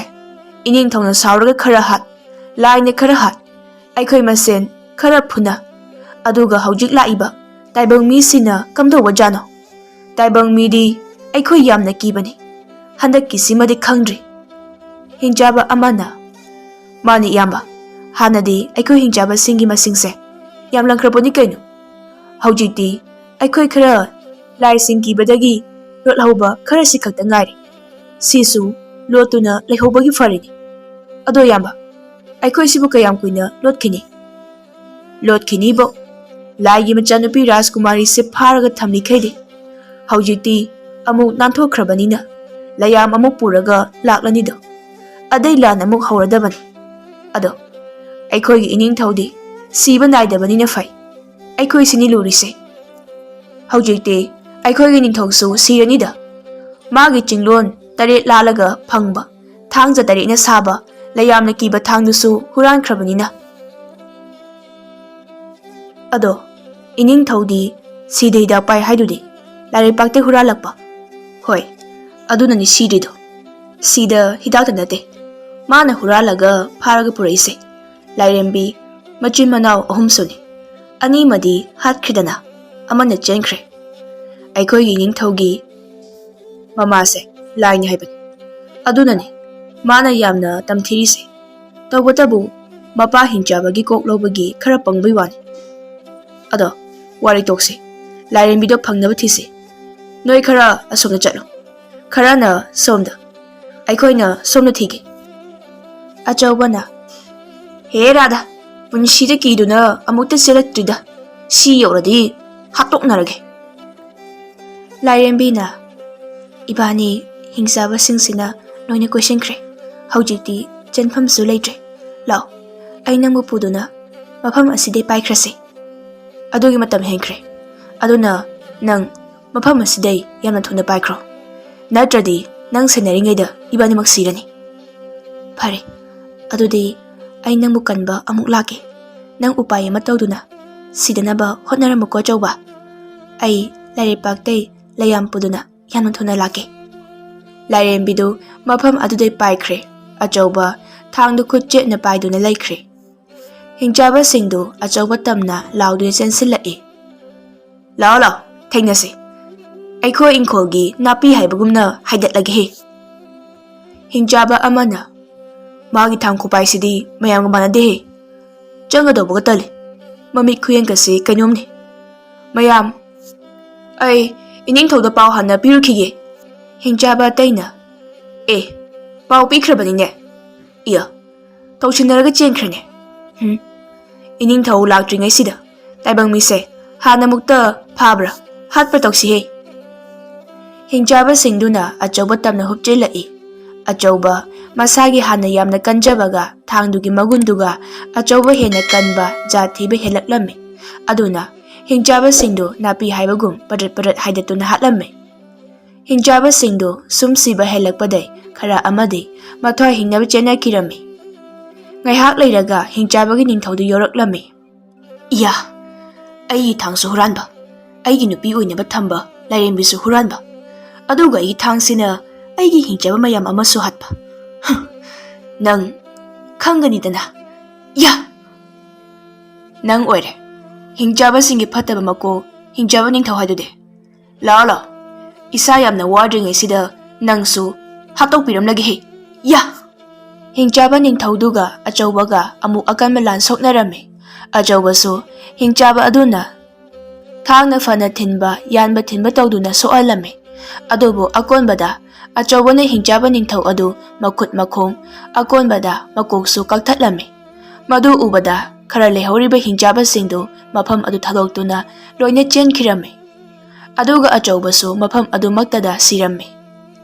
ꯏꯅꯤꯡꯊꯧꯅ ꯁꯥꯎꯔꯒ ꯈꯔ ꯍꯥꯠ, ꯂꯥꯏꯅ ꯈꯔ ꯍꯥꯠ, ꯑꯩꯈꯣꯏ ꯃꯁꯦꯟ ꯈꯔ ꯐꯨꯅ, ꯑꯗꯨꯒ ꯍꯧꯖꯤꯛ ꯂꯥꯛꯏꯕ ꯇꯥꯏꯕꯪ ꯃꯤꯁꯤꯅ ꯀꯝꯗꯧꯕꯖꯥꯠꯅꯣ? ꯇꯥꯏꯕꯪ ꯃꯤꯗꯤ ꯑꯩꯈꯣꯏ ꯌꯥꯝꯅ ꯀꯤꯕꯅꯤ꯫ ꯍꯟꯗꯛꯀꯤꯁꯤꯃꯗꯤ ꯈꯪꯗ꯭ꯔꯤ꯫" ꯍꯤꯡꯆꯥꯕ ꯑꯃꯅ, "ꯃꯥꯅꯤ ꯏꯌꯥꯝꯕ, ꯍꯥꯟꯅꯗꯤ ꯑꯩꯈꯣꯏ ꯍꯤꯡꯆꯥꯕꯁꯤꯡꯒꯤ ꯃꯁꯤꯡꯁꯦ ꯌꯥꯝꯂꯝꯈ꯭ꯔꯕꯅꯤ ꯀꯩꯅꯣ꯫ ꯍꯧꯖꯤꯛꯇꯤ ꯑꯩꯈꯣꯏ ꯈꯔ ꯂꯥꯏꯁꯤꯡ ꯀꯤꯕꯗꯒꯤ ꯂꯣꯠꯍꯧꯕ ꯈꯔꯁꯤ ꯈꯛꯇ ꯉꯥꯏꯔꯦ꯫ ꯁꯤꯁꯨ ꯂꯣꯠꯇꯨꯅ ꯂꯩꯍꯧꯕꯒꯤ ꯐꯔꯤꯅꯤ꯫ ꯑꯗꯣ ꯏꯌꯥꯝꯕ, ꯑꯩꯈꯣꯏꯁꯤꯕꯨ ꯀꯌꯥꯝ ꯀꯨꯏꯅ ꯂꯣꯠꯈꯤꯅꯤ?" "ꯂꯣꯠꯈꯤꯅꯤꯕꯣ꯫ ꯂꯥꯏꯒꯤ ꯃꯆꯥꯅꯨꯄꯤ ꯔꯥꯖꯀꯨꯃꯥꯔꯤꯁꯦ ꯐꯥꯔꯒ ꯊꯝꯂꯤꯈꯩꯗꯤ꯫ ꯍꯧꯖꯤꯛꯇꯤ ꯑꯃꯨꯛ ꯅꯥꯟꯊꯣꯛꯈ꯭ꯔꯕꯅꯤꯅ ꯂꯩꯌꯥꯝ ꯑꯃꯨꯛ ꯄꯨꯔꯒ ꯂꯥꯛꯂꯅꯤꯗꯣ꯫ ꯑꯗꯩ ꯂꯥꯟ ꯑꯃꯨꯛ ꯍꯧꯔꯗꯕꯅꯤ꯫ ꯑꯗꯣ ꯑꯩꯈꯣꯏꯒꯤ ꯏꯅꯤꯡꯊꯧꯗꯤ ꯁꯤꯕ ꯅꯥꯏꯗꯕꯅꯤꯅ ꯐꯩ꯫ ꯑꯩꯈꯣꯏ ꯁꯤꯅꯤ ꯂꯨꯔꯤꯁꯦ꯫ ꯍꯧꯖꯤꯛꯇꯤ ꯑꯩꯈꯣꯏꯒꯤ ꯅꯤꯡꯊꯧꯁꯨ ꯁꯤꯔꯅꯤꯗ꯫ ꯃꯥꯒꯤ ꯆꯤꯡꯂꯣꯟ ꯇꯔꯦꯠ ꯂꯥꯜꯂꯒ ꯐꯪꯕ ꯊꯥꯡꯖ ꯇꯔꯦꯠꯅ ꯁꯥꯕ ꯂꯩꯌꯥꯝꯅ ꯀꯤꯕ ꯊꯥꯡꯗꯨꯁꯨ ꯍꯨꯔꯥꯟꯈ꯭ꯔꯕꯅꯤꯅ꯫ ꯑꯗꯣ ꯏꯅꯤꯡꯊꯧꯗꯤ ꯁꯤꯗꯩꯗ ꯄꯥꯏ ꯍꯥꯏꯗꯨꯗꯤ ꯂꯥꯏꯔꯩꯄꯥꯛꯇꯩ ꯍꯨꯔꯥꯜꯂꯛꯄ꯫ ꯍꯣꯏ, ꯑꯗꯨꯅꯅꯤ ꯁꯤꯗ꯭ꯔꯤꯗꯣ꯫ ꯁꯤꯗ ꯍꯤꯗꯥꯛꯇ ꯅꯠꯇꯦ꯫ ꯃꯥꯅ ꯍꯨꯔꯥꯜꯂꯒ ꯐꯥꯔꯒ ꯄꯨꯔꯛꯏꯁꯦ꯫ ꯂꯥꯏꯔꯦꯝꯕꯤ ꯃꯆꯤꯟ ꯃꯅꯥꯎ ꯑꯍꯨꯝꯁꯨꯅꯤ꯫ ꯑꯅꯤꯃꯗꯤ ꯍꯥꯠꯈ꯭ꯔꯦꯗꯅ, ꯑꯃꯅ ꯆꯦꯟꯈ꯭ꯔꯦ꯫ ꯑꯩꯈꯣꯏꯒꯤ ꯏꯅꯤꯡꯊꯧꯒꯤ ꯃꯃꯥꯁꯦ ꯂꯥꯏꯅꯤ ꯍꯥꯏꯕꯅꯤ꯫ ꯑꯗꯨꯅꯅꯦ ꯃꯥꯅ ꯌꯥꯝꯅ ꯇꯝꯊꯤꯔꯤꯁꯦ꯫ ꯇꯧꯕꯇꯕꯨ ꯃꯄꯥ ꯍꯤꯡꯆꯥꯕꯒꯤ ꯀꯣꯛ ꯂꯧꯕꯒꯤ ꯈꯔ ꯄꯪꯕꯩ ꯋꯥꯅꯤ꯫ ꯑꯗꯣ ꯋꯥꯔꯤ ꯇꯣꯛꯁꯤ꯫ ꯂꯥꯏꯔꯦꯝꯕꯤꯗꯣ ꯐꯪꯅꯕ ꯊꯤꯁꯤ꯫ ꯅꯣꯏ ꯈꯔ ꯑꯁꯣꯝꯗ ꯆꯠꯂꯣ꯫ ꯈꯔꯅ ꯁꯣꯝꯗ꯫ ꯑꯩꯈꯣꯏꯅ ꯁꯣꯝꯗ ꯊꯤꯒꯦ꯫ ꯑꯆꯧꯕꯅ, "ꯍꯦ ꯔꯥꯙꯥ, ꯄꯨꯟꯁꯤꯗ ꯀꯤꯗꯨꯅ ꯑꯃꯨꯛꯇ ꯆꯦꯜꯂꯛꯇ꯭ꯔꯤꯗ꯫ ꯁꯤ ꯌꯧꯔꯗꯤ ꯍꯥꯠꯇꯣꯛꯅꯔꯒꯦ꯫" ꯂꯥꯏꯔꯦꯝꯕꯤꯅ, "ꯏꯕꯥꯅꯤ ꯍꯤꯡꯆꯥꯕꯁꯤꯡꯁꯤꯅ ꯂꯣꯏꯅ ꯀꯣꯏꯁꯤꯟꯈ꯭ꯔꯦ꯫ ꯍꯧꯖꯤꯛꯇꯤ ꯆꯦꯟꯐꯝꯁꯨ ꯂꯩꯇ꯭ꯔꯦ꯫ ꯂꯥꯛꯑꯣ, ꯑꯩ ꯅꯪꯕꯨ ꯄꯨꯗꯨꯅ ꯃꯐꯝ ꯑꯁꯤꯗꯩ ꯄꯥꯏꯈ꯭ꯔꯁꯤ꯫ ꯑꯗꯨꯒꯤ ꯃꯇꯝ ꯍꯦꯟꯈ꯭ꯔꯦ꯫ ꯑꯗꯨꯅ ꯅꯪ ꯃꯐꯝ ꯑꯁꯤꯗꯩ ꯌꯥꯝꯅ ꯊꯨꯅ ꯄꯥꯏꯈ꯭ꯔꯣ꯫ ꯅꯠꯇ꯭ꯔꯗꯤ ꯅꯪ ꯁꯦꯟꯅꯔꯤꯉꯩꯗ ꯏꯕꯥꯅꯤꯃꯛ ꯁꯤꯔꯅꯤ꯫" "ꯐꯔꯦ, ꯑꯗꯨꯗꯤ ꯑꯩ ꯅꯪꯕꯨ ꯀꯟꯕ ꯑꯃꯨꯛ ꯂꯥꯛꯀꯦ꯫ ꯅꯪ ꯎꯄꯥꯏ ꯑꯃ ꯇꯧꯗꯨꯅ ꯁꯤꯗꯅꯕ ꯍꯣꯠꯅꯔꯝꯃꯨꯀꯣ ꯑꯆꯧꯕ꯫ ꯑꯩ ꯂꯥꯏꯔꯩꯄꯥꯛꯇꯩ ꯂꯩꯌꯥꯝ ꯄꯨꯗꯨꯅ ꯌꯥꯝꯅ ꯊꯨꯅ ꯂꯥꯛꯀꯦ꯫" ꯂꯥꯏꯔꯦꯝꯕꯤꯗꯨ ꯃꯐꯝ ꯑꯗꯨꯗꯩ ꯄꯥꯏꯈ꯭ꯔꯦ꯫ ꯑꯆꯧꯕ ꯊꯥꯡꯗꯨ ꯈꯨꯠ ꯆꯦꯠꯅ ꯄꯥꯏꯗꯨꯅ ꯂꯩꯈ꯭ꯔꯦ꯫ ꯍꯤꯡꯆꯥꯕꯁꯤꯡꯗꯨ ꯑꯆꯧꯕ ꯇꯝꯅ ꯂꯥꯎꯗꯨꯅ ꯆꯦꯟꯁꯤꯜꯂꯛꯏ꯫ "ꯂꯥꯛꯑꯣ, ꯂꯥꯛꯑꯣ, ꯊꯦꯡꯅꯁꯤ꯫ ꯑꯩꯈꯣꯏ ꯏꯪꯈꯣꯜꯒꯤ ꯅꯥꯄꯤ ꯍꯥꯏꯕꯒꯨꯝꯅ ꯍꯥꯏꯗꯠꯂꯒꯦꯍꯦ꯫" ꯍꯤꯡꯆꯥꯕ ꯑꯃꯅ, "ꯃꯥꯒꯤ ꯊꯥꯡ ꯈꯨꯄꯥꯏꯁꯤꯗꯤ ꯃꯌꯥꯝꯒ ꯃꯥꯟꯅꯗꯦꯍꯦ꯫ ꯆꯪꯒꯗꯧꯕꯒ ꯇꯜꯂꯤ꯫ ꯃꯃꯤꯠ ꯈꯨꯌꯦꯡꯒꯁꯤ ꯀꯩꯅꯣꯝꯅꯤ꯫ ꯃꯌꯥꯝ, ꯑꯩ ꯏꯅꯤꯡꯊꯧꯗ ꯄꯥꯎ ꯍꯥꯟꯅ ꯄꯤꯔꯨꯈꯤꯒꯦ꯫" ꯍꯤꯡꯆꯥꯕ ꯑꯇꯩꯅ, "ꯑꯦ, ꯄꯥꯎ ꯄꯤꯈ꯭ꯔꯕꯅꯤꯅꯦ꯫ ꯏꯌꯥ, ꯇꯧꯁꯤꯟꯅꯔꯒ ꯆꯦꯟꯈ꯭ꯔꯦꯅꯦ꯫ ꯍꯨꯝ, ꯏꯅꯤꯡꯊꯧ ꯂꯥꯛꯇ꯭ꯔꯤꯉꯩꯁꯤꯗ ꯇꯥꯏꯕꯪ ꯃꯤꯁꯦ ꯍꯥꯟꯅꯃꯨꯛꯇ ꯐꯥꯕ꯭ꯔꯥ ꯍꯥꯠꯄ꯭ꯔꯥ ꯇꯧꯁꯤꯍꯦ꯫" ꯍꯤꯡꯆꯥꯕꯁꯤꯡꯗꯨꯅ ꯑꯆꯧꯕ ꯇꯝꯅ ꯍꯨꯞꯆꯤꯜꯂꯛꯏ꯫ ꯑꯆꯧꯕ, ꯃꯁꯥꯒꯤ ꯍꯥꯟꯅ ꯌꯥꯝꯅ ꯀꯟꯖꯕꯒ ꯊꯥꯡꯗꯨꯒꯤ ꯃꯒꯨꯟꯗꯨꯒ ꯑꯆꯧꯕ ꯍꯦꯟꯅ ꯀꯟꯕ ꯖꯥꯠ ꯊꯤꯕ ꯍꯦꯜꯂꯛꯂꯝꯃꯤ꯫ ꯑꯗꯨꯅ ꯍꯤꯡꯆꯥꯕꯁꯤꯡꯗꯨ ꯅꯥꯄꯤ ꯍꯥꯏꯕꯒꯨꯝ ꯄꯔꯠ ꯄꯔꯠ ꯍꯥꯏꯗꯠꯇꯨꯅ ꯍꯥꯠꯂꯝꯃꯤ꯫ ꯍꯤꯡꯆꯥꯕꯁꯤꯡꯗꯨ ꯁꯨꯝ ꯁꯤꯕ ꯍꯦꯜꯂꯛꯄꯗꯩ ꯈꯔ ꯑꯃꯗꯤ ꯃꯊ꯭ꯋꯥꯏ ꯍꯤꯡꯅꯕ ꯆꯦꯟꯅꯈꯤꯔꯝꯃꯤ꯫ ꯉꯥꯏꯍꯥꯛ ꯂꯩꯔꯒ ꯍꯤꯡꯆꯥꯕꯒꯤ ꯅꯤꯡꯊꯧꯗꯨ ꯌꯧꯔꯛꯂꯝꯃꯤ꯫ "ꯏꯌꯥ, ꯑꯩꯒꯤ ꯊꯥꯡꯁꯨ ꯍꯨꯔꯥꯟꯕ, ꯑꯩꯒꯤ ꯅꯨꯄꯤ ꯑꯣꯏꯅꯕ ꯊꯝꯕ ꯂꯥꯏꯔꯦꯝꯕꯤꯁꯨ ꯍꯨꯔꯥꯟꯕ, ꯑꯗꯨꯒ ꯑꯩꯒꯤ ꯊꯥꯡꯁꯤꯅ ꯑꯩꯒꯤ ꯍꯤꯡꯆꯥꯕ ꯃꯌꯥꯝ ꯑꯃꯁꯨ ꯍꯥꯠꯄ꯫ ꯍꯝ, ꯅꯪ ꯈꯪꯒꯅꯤꯗꯅ꯫ ꯌꯥ! ꯅꯪ ꯑꯣꯏꯔꯦ ꯍꯤꯡꯆꯥꯕꯁꯤꯡꯒꯤ ꯐꯠꯇꯕ ꯃꯀꯣꯛ, ꯍꯤꯡꯆꯥꯕ ꯅꯤꯡꯊꯧ ꯍꯥꯏꯗꯨꯗꯤ꯫ ꯂꯥꯛꯑꯣ, ꯂꯥꯛꯑꯣ, ꯏꯁꯥ ꯌꯥꯝꯅ ꯋꯥꯗ꯭ꯔꯤꯉꯩꯁꯤꯗ ꯅꯪꯁꯨ ꯍꯥꯠꯇꯣꯛꯄꯤꯔꯝꯂꯒꯦꯍꯦ꯫ ꯌꯥ!" ꯍꯤꯡꯆꯥꯕ ꯅꯤꯡꯊꯧꯗꯨꯒ ꯑꯆꯧꯕꯒ ꯑꯃꯨꯛ ꯑꯀꯟꯕ ꯂꯥꯟ ꯁꯣꯛꯅꯔꯝꯃꯤ꯫ ꯑꯆꯧꯕꯁꯨ ꯍꯤꯡꯆꯥꯕ ꯑꯗꯨꯅ ꯊꯥꯡꯅ ꯐꯅ ꯊꯤꯟꯕ, ꯌꯥꯟꯕ ꯊꯤꯟꯕ ꯇꯧꯗꯨꯅ ꯁꯣꯛꯍꯜꯂꯝꯃꯤ꯫ ꯑꯗꯨꯕꯨ ꯑꯀꯣꯟꯕꯗ ꯑꯆꯧꯕꯅ ꯍꯤꯡꯆꯥꯕ ꯅꯤꯡꯊꯧ ꯑꯗꯨ ꯃꯈꯨꯠ ꯃꯈꯣꯡ, ꯑꯀꯣꯟꯕꯗ ꯃꯀꯣꯛꯁꯨ ꯀꯛꯊꯠꯂꯝꯃꯤ꯫ ꯃꯗꯨ ꯎꯕꯗ ꯈꯔ ꯂꯩꯍꯧꯔꯤꯕ ꯍꯤꯡꯆꯥꯕꯁꯤꯡꯗꯨ ꯃꯐꯝ ꯑꯗꯨ ꯊꯥꯗꯣꯛꯇꯨꯅ ꯂꯣꯏꯅ ꯆꯦꯟꯈꯤꯔꯝꯃꯤ꯫ ꯑꯗꯨꯒ ꯑꯆꯧꯕꯁꯨ ꯃꯐꯝ ꯑꯗꯨꯃꯛꯇꯗ ꯁꯤꯔꯝꯃꯤ꯫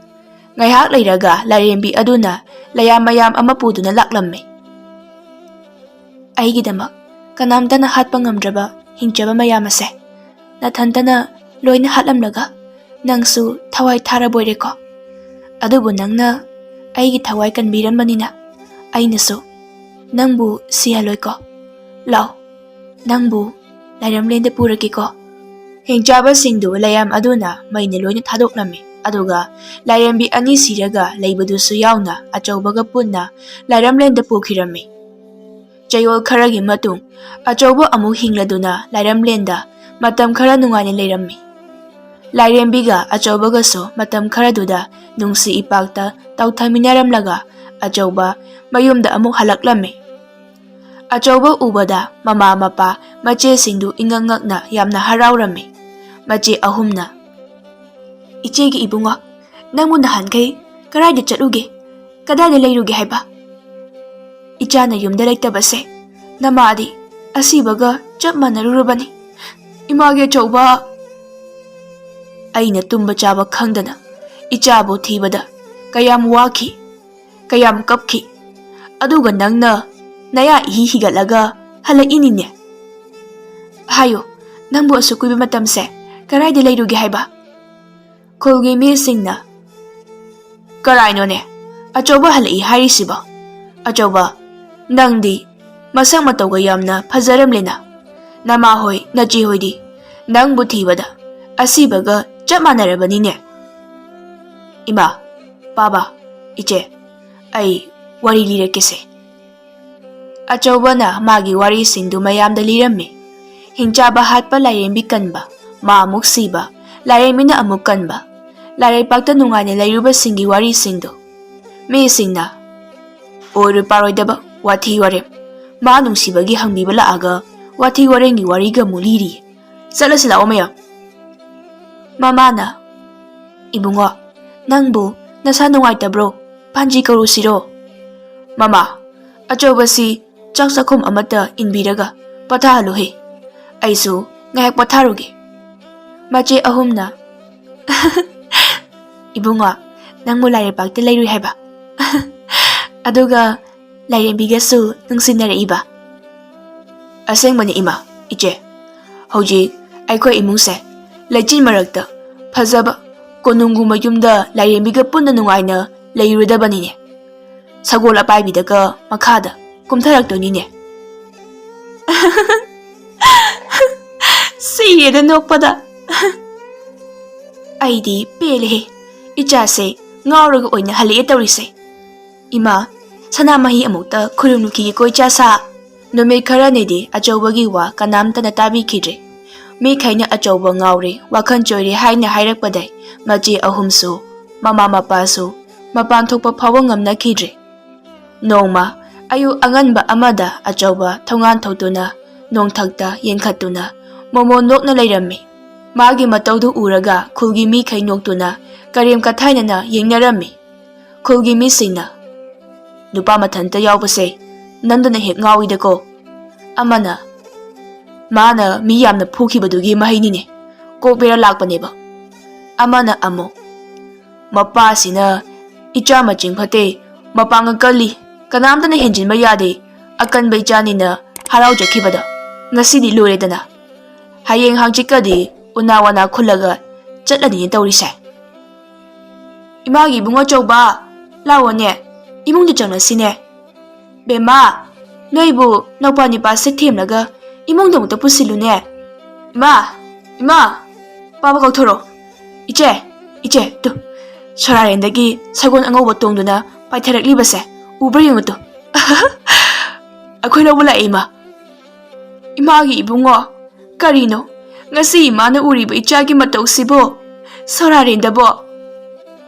ꯉꯥꯏꯍꯥꯛ ꯂꯩꯔꯒ ꯂꯥꯏꯔꯦꯝꯕꯤ ꯑꯗꯨꯅ ꯂꯩꯌꯥꯝ ꯃꯌꯥꯝ ꯑꯃ ꯄꯨꯗꯨꯅ ꯂꯥꯛꯂꯝꯃꯤ꯫ "ꯑꯩꯒꯤꯗꯃꯛ ꯀꯅꯥꯝꯇꯅ ꯍꯥꯠꯄ ꯉꯝꯗ꯭ꯔꯕ ꯍꯤꯡꯆꯥꯕ ꯃꯌꯥꯝ ꯑꯁꯦ ꯅꯊꯟꯇꯅ ꯂꯣꯏꯅ ꯍꯥꯠꯂꯝꯂꯒ ꯅꯪꯁꯨ ꯊꯋꯥꯏ ꯊꯥꯔꯕꯣꯏꯔꯦꯀꯣ? ꯑꯗꯨꯕꯨ ꯅꯪꯅ ꯑꯩꯒꯤ ꯊꯋꯥꯏ ꯀꯟꯕꯤꯔꯝꯕꯅꯤꯅ ꯑꯩꯅꯁꯨ ꯅꯪꯕꯨ ꯁꯤꯍꯜꯂꯣꯏꯀꯣ꯫ ꯂꯥꯎ, ꯅꯪꯕꯨ ꯂꯥꯏꯔꯝꯂꯦꯟꯗ ꯄꯨꯔꯒꯦꯀꯣ꯫" ꯍꯤꯡꯆꯥꯕꯁꯤꯡꯗꯨ ꯂꯩꯌꯥꯝ ꯑꯗꯨꯅ ꯃꯩꯅ ꯂꯣꯏꯅ ꯊꯥꯗꯣꯛꯂꯝꯃꯤ꯫ ꯑꯗꯨꯒ ꯂꯥꯏꯔꯦꯝꯕꯤ ꯑꯅꯤ ꯁꯤꯔꯒ ꯂꯩꯕꯗꯨꯁꯨ ꯌꯥꯎꯅ ꯑꯆꯧꯕꯒ ꯄꯨꯟꯅ ꯂꯥꯏꯔꯝꯂꯦꯟꯗ ꯄꯨꯈꯤꯔꯝꯃꯤ꯫ ꯆꯌꯣꯜ ꯈꯔꯒꯤ ꯃꯇꯨꯡ ꯑꯆꯧꯕ ꯑꯃꯨꯛ ꯍꯤꯡꯂꯗꯨꯅ ꯂꯥꯏꯔꯝꯂꯦꯟꯗ ꯃꯇꯝ ꯈꯔ ꯅꯨꯡꯉꯥꯏꯅ ꯂꯩꯔꯝꯃꯤ꯫ ꯂꯥꯏꯔꯦꯝꯕꯤꯒ ꯑꯆꯧꯕꯒꯁꯨ ꯃꯇꯝ ꯈꯔꯗꯨꯗ ꯅꯨꯡꯁꯤ ꯏꯄꯥꯛꯇ ꯇꯧꯊꯃꯤꯟꯅꯔꯝꯂꯒ ꯑꯆꯧꯕ ꯃꯌꯨꯝꯗ ꯑꯃꯨꯛ ꯍꯜꯂꯛꯂꯝꯃꯤ꯫ ꯑꯆꯧꯕ ꯎꯕꯗ ꯃꯃꯥ ꯃꯄꯥ ꯃꯆꯦꯁꯤꯡꯗꯨ ꯏꯉꯛ ꯉꯛꯅ ꯌꯥꯝꯅ ꯍꯔꯥꯎꯔꯝꯃꯤ꯫ ꯃꯆꯦ ꯑꯍꯨꯝꯅ, "ꯏꯆꯦꯒꯤ ꯏꯕꯨꯡꯉꯣ, ꯅꯪꯕꯨ ꯅꯍꯥꯟꯈꯩ ꯀꯗꯥꯏꯗ ꯆꯠꯂꯨꯒꯦ? ꯀꯗꯥꯏꯗ ꯂꯩꯔꯨꯒꯦ ꯍꯥꯏꯕ? ꯏꯆꯥꯅ ꯌꯨꯝꯗ ꯂꯩꯇꯕꯁꯦ ꯅꯃꯥꯗꯤ ꯑꯁꯤꯕꯒ ꯆꯞ ꯃꯥꯟꯅꯔꯨꯔꯕꯅꯤ꯫ ꯏꯃꯥꯒꯤ ꯑꯆꯧꯕ" ꯑꯩꯅ ꯇꯨꯝꯕ ꯆꯥꯕ ꯈꯪꯗꯅ ꯏꯆꯥꯕꯨ ꯊꯤꯕꯗ ꯀꯌꯥꯝ ꯋꯥꯈꯤ, ꯀꯌꯥꯝ ꯀꯞꯈꯤ꯫ ꯑꯗꯨꯒ ꯅꯪꯅ ꯅꯌꯥ ꯏꯍꯤ ꯍꯤꯒꯠꯂꯒ ꯍꯜꯂꯛꯏꯅꯤꯅꯦ꯫ ꯍꯥꯏꯌꯨ, ꯅꯪꯕꯨ ꯑꯁꯨꯛ ꯀꯨꯏꯕ ꯃꯇꯝꯁꯦ ꯀꯗꯥꯏꯗ ꯂꯩꯔꯨꯒꯦ ꯍꯥꯏꯕ? ꯈꯨꯜꯒꯤ ꯃꯤꯁꯤꯡꯅ, "ꯀꯔꯥꯏꯅꯣꯅꯦ? ꯑꯆꯧꯕ ꯍꯜꯂꯛꯏ ꯍꯥꯏꯔꯤꯁꯤꯕꯣ? ꯑꯆꯧꯕ, ꯅꯪꯗꯤ ꯃꯁꯛ ꯃꯇꯧꯒ ꯌꯥꯝꯅ ꯐꯖꯔꯝꯂꯦꯅ꯫ ꯅꯃꯥ ꯍꯣꯏ, ꯅꯆꯦ ꯍꯣꯏꯗꯤ ꯅꯪꯕꯨ ꯊꯤꯕꯗ ꯑꯁꯤꯕꯒ ꯆꯞ ꯃꯥꯟꯅꯔꯕꯅꯤꯅꯦ꯫" ꯏꯃꯥ, ꯄꯥꯕ, ꯏꯆꯦ, ꯑꯩ ꯋꯥꯔꯤ ꯂꯤꯔꯛꯀꯦꯁꯦ꯫ ꯑꯆꯧꯕꯅ ꯃꯥꯒꯤ ꯋꯥꯔꯤꯁꯤꯡꯗꯨ ꯃꯌꯥꯝꯗ ꯂꯤꯔꯝꯃꯤ꯫ ꯍꯤꯡꯆꯥꯕ ꯍꯥꯠꯄ ꯂꯥꯏꯔꯦꯝꯕꯤ ꯀꯟꯕ, ꯃꯥ ꯑꯃꯨꯛ ꯁꯤꯕ, ꯂꯥꯏꯔꯦꯝꯕꯤꯅ ꯑꯃꯨꯛ ꯀꯟꯕ, ꯂꯥꯏꯔꯩꯄꯥꯛꯇ ꯅꯨꯡꯉꯥꯏꯅ ꯂꯩꯔꯨꯕꯁꯤꯡꯒꯤ ꯋꯥꯔꯤꯁꯤꯡꯗꯨ꯫ ꯃꯤꯁꯤꯡꯅ ꯑꯣꯏꯔꯣꯏ ꯄꯥꯔꯣꯏꯗꯕ ꯋꯥꯊꯤ ꯋꯥꯔꯦꯝ, ꯃꯥ ꯅꯨꯡꯁꯤꯕꯒꯤ ꯍꯪꯕꯤꯕ ꯂꯥꯛꯑꯒ ꯋꯥꯊꯤ ꯋꯥꯔꯦꯝꯒꯤ ꯋꯥꯔꯤꯒ ꯑꯃꯨꯛ ꯂꯤꯔꯤ꯫ ꯆꯠꯂꯁꯤ ꯂꯥꯛꯑꯣ ꯃꯌꯥꯝ꯫ ꯃꯃꯥꯅ, "ꯏꯕꯨꯡꯉꯣ, ꯅꯪꯕꯨ ꯅꯁꯥ ꯅꯨꯡꯉꯥꯏꯇꯕ꯭ꯔꯣ? ꯄꯥꯟꯖꯤ ꯀꯧꯔꯨꯁꯤꯔꯣ?" ꯃꯃꯥ, "ꯑꯆꯧꯕꯁꯤ ꯆꯥꯛ ꯆꯥꯛꯈꯨꯝ ꯑꯃꯠꯇ ꯏꯟꯕꯤꯔꯒ ꯄꯣꯊꯥꯍꯜꯂꯨꯍꯦ꯫ ꯑꯩꯁꯨ ꯉꯥꯏꯍꯥꯛ ꯄꯣꯊꯥꯔꯨꯒꯦ꯫" ꯃꯆꯦ ꯑꯍꯨꯝꯅ, "ꯏꯕꯨꯡꯉꯣ, ꯅꯪꯕꯨ ꯂꯥꯏꯔꯩꯄꯥꯛꯇ ꯂꯩꯔꯨꯏ ꯍꯥꯏꯕ? ꯑꯗꯨꯒ ꯂꯥꯏꯔꯦꯝꯕꯤꯒꯁꯨ ꯅꯨꯡꯁꯤꯅꯔꯛꯏꯕ?" "ꯑꯁꯦꯡꯕꯅꯤ ꯏꯃꯥ, ꯏꯆꯦ꯫ ꯍꯧꯖꯤꯛ ꯑꯩꯈꯣꯏ ꯏꯃꯨꯡꯁꯦ ꯂꯩꯆꯤꯟ ꯃꯔꯛꯇ ꯐꯖꯕ ꯀꯣꯅꯨꯡꯒꯨꯝꯕ ꯌꯨꯝꯗ ꯂꯥꯏꯔꯦꯝꯕꯤꯒ ꯄꯨꯟꯅ ꯅꯨꯡꯉꯥꯏꯅ ꯂꯩꯔꯨꯗꯕꯅꯤꯅꯦ꯫ ꯁꯒꯣꯜ ꯑꯄꯥꯏꯕꯤꯗꯒ ꯃꯈꯥꯗ ꯀꯨꯝꯊꯔꯛꯇꯣꯏꯅꯤꯅꯦ꯫" ꯁꯤꯔꯦꯗ ꯅꯣꯛꯄꯗ꯫ "ꯑꯩꯗꯤ ꯄꯦꯜꯂꯦꯍꯦ, ꯏꯆꯥꯁꯦ ꯉꯥꯎꯔꯒ ꯑꯣꯏꯅ ꯍꯜꯂꯛꯑꯦ ꯇꯧꯔꯤꯁꯦ꯫ ꯏꯃꯥ, ꯁꯅꯥꯃꯍꯤ ꯑꯃꯨꯛꯇ ꯈꯨꯔꯨꯝꯂꯨꯈꯤꯒꯦꯀꯣ ꯏꯆꯥ ꯁꯥ꯫" ꯅꯨꯃꯤꯠ ꯈꯔꯅꯤꯗꯤ ꯑꯆꯧꯕꯒꯤ ꯋꯥ ꯀꯅꯥꯝꯇꯅ ꯇꯥꯕꯤꯈꯤꯗ꯭ꯔꯦ꯫ ꯃꯤꯈꯩꯅ "ꯑꯆꯧꯕ ꯉꯥꯎꯔꯦ, ꯋꯥꯈꯜ ꯆꯣꯏꯔꯦ" ꯍꯥꯏꯅ ꯍꯥꯏꯔꯛꯄꯗꯩ ꯃꯆꯦ ꯑꯍꯨꯝꯁꯨ, ꯃꯃꯥ ꯃꯄꯥꯁꯨ ꯃꯄꯥꯟ ꯊꯣꯛꯄ ꯐꯥꯎꯕ ꯉꯝꯅꯈꯤꯗ꯭ꯔꯦ꯫ ꯅꯣꯡꯃ ꯑꯌꯨꯛ ꯑꯉꯟꯕ ꯑꯃꯗ ꯑꯆꯧꯕ ꯊꯣꯡꯒꯥꯟ ꯊꯣꯛꯇꯨꯅ ꯅꯣꯡꯊꯛꯇ ꯌꯦꯡꯈꯠꯇꯨꯅ ꯃꯣꯃꯣꯟ ꯅꯣꯛꯅ ꯂꯩꯔꯝꯃꯤ꯫ ꯃꯥꯒꯤ ꯃꯇꯧꯗꯨ ꯎꯔꯒ ꯈꯨꯜꯒꯤ ꯃꯤꯈꯩ ꯅꯣꯛꯇꯨꯅ ꯀꯔꯦꯝ ꯀꯊꯥꯏꯅꯅ ꯌꯦꯡꯅꯔꯝꯃꯤ꯫ ꯈꯨꯜꯒꯤ ꯃꯤꯁꯤꯡꯅ, "ꯅꯨꯄꯥ ꯃꯊꯟꯇ ꯌꯥꯎꯕꯁꯦ ꯅꯪꯗꯨꯅ ꯍꯦꯛ ꯉꯥꯎꯏꯗꯀꯣ꯫" ꯑꯃꯅ, "ꯃꯥꯅ ꯃꯤ ꯌꯥꯝꯅ ꯐꯨꯈꯤꯕꯗꯨꯒꯤ ꯃꯍꯩꯅꯤꯅꯦ, ꯀꯣꯛ ꯕꯦꯔꯥ ꯂꯥꯛꯄꯅꯦꯕ꯫" ꯑꯃꯅ ꯑꯃꯨꯛ, "ꯃꯄꯥꯁꯤꯅ ꯏꯆꯥ ꯃꯆꯤꯡ ꯐꯠꯇꯦ, ꯃꯄꯥꯡꯒꯜ ꯀꯜꯂꯤ, ꯀꯅꯥꯝꯇꯅ ꯍꯦꯟꯖꯤꯟꯕ ꯌꯥꯗꯦ, ꯑꯀꯟꯕ ꯏꯆꯥꯅꯤꯅ" ꯍꯔꯥꯎꯖꯈꯤꯕꯗ ꯉꯁꯤꯗꯤ ꯂꯣꯏꯔꯦꯗꯅ꯫ ꯍꯌꯦꯡ ꯍꯪꯆꯤꯠꯀꯗꯤ ꯎꯅꯥ ꯋꯥꯅꯥ ꯈꯨꯜꯂꯒ ꯆꯠꯂꯅꯤꯅꯦ ꯇꯧꯔꯤꯁꯦ꯫ "ꯏꯃꯥꯒꯤ ꯏꯕꯨꯡ ꯑꯆꯧꯕ, ꯂꯥꯛꯑꯣꯅꯦ, ꯏꯃꯨꯡꯗ ꯆꯪꯂꯁꯤꯅꯦ꯫ ꯕꯦꯝꯃ, ꯅꯣꯏꯕꯨ ꯅꯧꯄꯥ ꯅꯤꯄꯥꯁꯦ ꯊꯦꯝꯂꯒ ꯏꯃꯨꯡꯗ ꯑꯃꯨꯛꯇ ꯄꯨꯁꯤꯜꯂꯨꯅꯦ꯫ ꯏꯃꯥ, ꯏꯃꯥ, ꯄꯥꯕ ꯀꯧꯊꯣꯔꯛꯑꯣ꯫ ꯏꯆꯦ, ꯏꯆꯦ, ꯇꯨ, ꯁꯣꯔꯥꯔꯦꯟꯗꯒꯤ ꯁꯒꯣꯜ ꯑꯉꯧꯕ ꯇꯣꯡꯗꯨꯅ ꯄꯥꯏꯊꯔꯛꯂꯤꯕꯁꯦ ꯎꯕ꯭ꯔꯥ ꯌꯦꯡꯉꯨ ꯇꯨ꯫ ꯑꯩꯈꯣꯏ ꯂꯧꯕ ꯂꯥꯛꯑꯦ, ꯏꯃꯥ꯫" "ꯏꯃꯥꯒꯤ ꯏꯕꯨꯡꯉꯣ, ꯀꯔꯤꯅꯣ ꯉꯁꯤ ꯏꯃꯥꯅ ꯎꯔꯤꯕ ꯏꯆꯥꯒꯤ ꯃꯇꯧꯁꯤꯕꯣ? ꯁꯣꯔꯥꯔꯦꯟꯗꯕꯣ?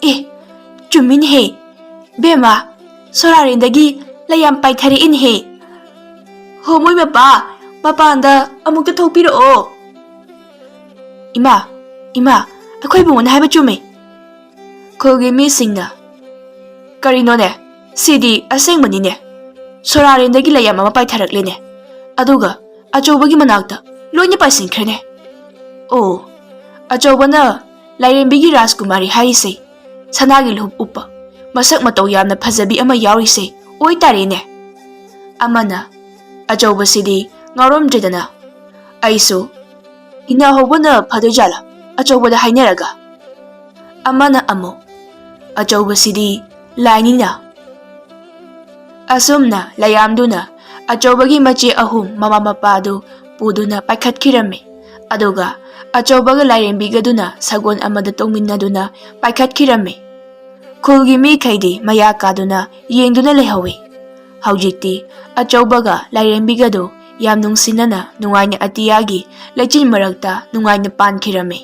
ꯑꯦ, ꯆꯨꯝꯃꯤꯅꯦꯍꯦ꯫ ꯕꯦꯝꯃ, ꯁꯣꯔꯥꯔꯦꯟꯗꯒꯤ ꯂꯩꯌꯥꯝ ꯄꯥꯏꯊꯔꯛꯏꯅꯦꯍꯦ꯫ ꯍꯣ, ꯃꯣꯏ ꯃꯄꯥ, ꯃꯄꯥꯟꯗ ꯑꯃꯨꯛꯇ ꯊꯣꯛꯄꯤꯔꯛꯑꯣ꯫" "ꯏꯃꯥ, ꯏꯃꯥ, ꯑꯩꯈꯣꯏ ꯏꯕꯨꯡꯉꯣꯅ ꯍꯥꯏꯕ ꯆꯨꯝꯃꯦ꯫" ꯈꯨꯜꯒꯤ ꯃꯤꯁꯤꯡꯅ, "ꯀꯔꯤꯅꯣꯅꯦ? ꯁꯤꯗꯤ ꯑꯁꯦꯡꯕꯅꯤꯅꯦ꯫ ꯁꯣꯔꯥꯔꯦꯟꯗꯒꯤ ꯂꯩꯌꯥꯝ ꯑꯃ ꯄꯥꯏꯊꯔꯛꯂꯦꯅꯦ꯫ ꯑꯗꯨꯒ ꯑꯆꯧꯕꯒꯤ ꯃꯅꯥꯛꯇ ꯂꯣꯏꯅ ꯄꯥꯏꯁꯤꯟꯈ꯭ꯔꯦꯅꯦ꯫ ꯑꯣ, ꯑꯆꯧꯕꯅ ꯂꯥꯏꯔꯦꯝꯕꯤꯒꯤ ꯔꯥꯖꯀꯨꯃꯥꯔꯤ ꯍꯥꯏꯔꯤꯁꯦ, ꯁꯅꯥꯒꯤ ꯂꯨꯍꯨꯞ ꯎꯞꯄ, ꯃꯁꯛ ꯃꯇꯧ ꯌꯥꯝꯅ ꯐꯖꯕꯤ ꯑꯃ ꯌꯥꯎꯔꯤꯁꯦ ꯑꯣꯏꯇꯥꯔꯦꯅꯦ꯫" ꯑꯃꯅ, "ꯑꯆꯧꯕꯁꯤꯗꯤ ꯉꯥꯎꯔꯝꯗ꯭ꯔꯦꯗꯅ꯫ ꯑꯩꯁꯨ ꯏꯟꯅꯍꯧꯕꯅ ꯐꯗꯣꯏꯖꯥꯠꯂꯥ ꯑꯆꯧꯕꯗ ꯍꯥꯏꯅꯔꯒ?" ꯑꯃꯅ ꯑꯃꯨꯛ, "ꯑꯆꯧꯕꯁꯤꯗꯤ ꯂꯥꯏꯅꯤꯅ꯫" ꯑꯁꯨꯝꯅ ꯂꯩꯌꯥꯝꯗꯨꯅ ꯑꯆꯧꯕꯒꯤ ꯃꯆꯦ ꯑꯍꯨꯝ ꯃꯃꯥ ꯃꯄꯥꯗꯨ ꯄꯨꯗꯨꯅ ꯄꯥꯏꯈꯠꯈꯤꯔꯝꯃꯤ꯫ ꯑꯗꯨꯒ ꯑꯆꯧꯕꯒ ꯂꯥꯏꯔꯦꯝꯕꯤꯒꯗꯨꯅ ꯁꯒꯣꯜ ꯑꯃꯗ ꯇꯣꯡꯃꯤꯟꯅꯗꯨꯅ ꯄꯥꯏꯈꯠꯈꯤꯔꯝꯃꯤ꯫ ꯈꯨꯜꯒꯤ ꯃꯤꯈꯩꯗꯤ ꯃꯌꯥ ꯀꯥꯗꯨꯅ ꯌꯦꯡꯗꯨꯅ ꯂꯩꯍꯧꯏ꯫ ꯍꯧꯖꯤꯛꯇꯤ ꯑꯆꯧꯕꯒ ꯂꯥꯏꯔꯦꯝꯕꯤꯒꯗꯨ ꯌꯥꯝ ꯅꯨꯡꯁꯤꯅꯅ ꯅꯨꯡꯉꯥꯏꯅ ꯑꯇꯤꯌꯥꯒꯤ ꯂꯩꯆꯤꯟ ꯃꯔꯛꯇ ꯅꯨꯡꯉꯥꯏꯅ ꯄꯥꯟꯈꯤꯔꯝꯃꯤ꯫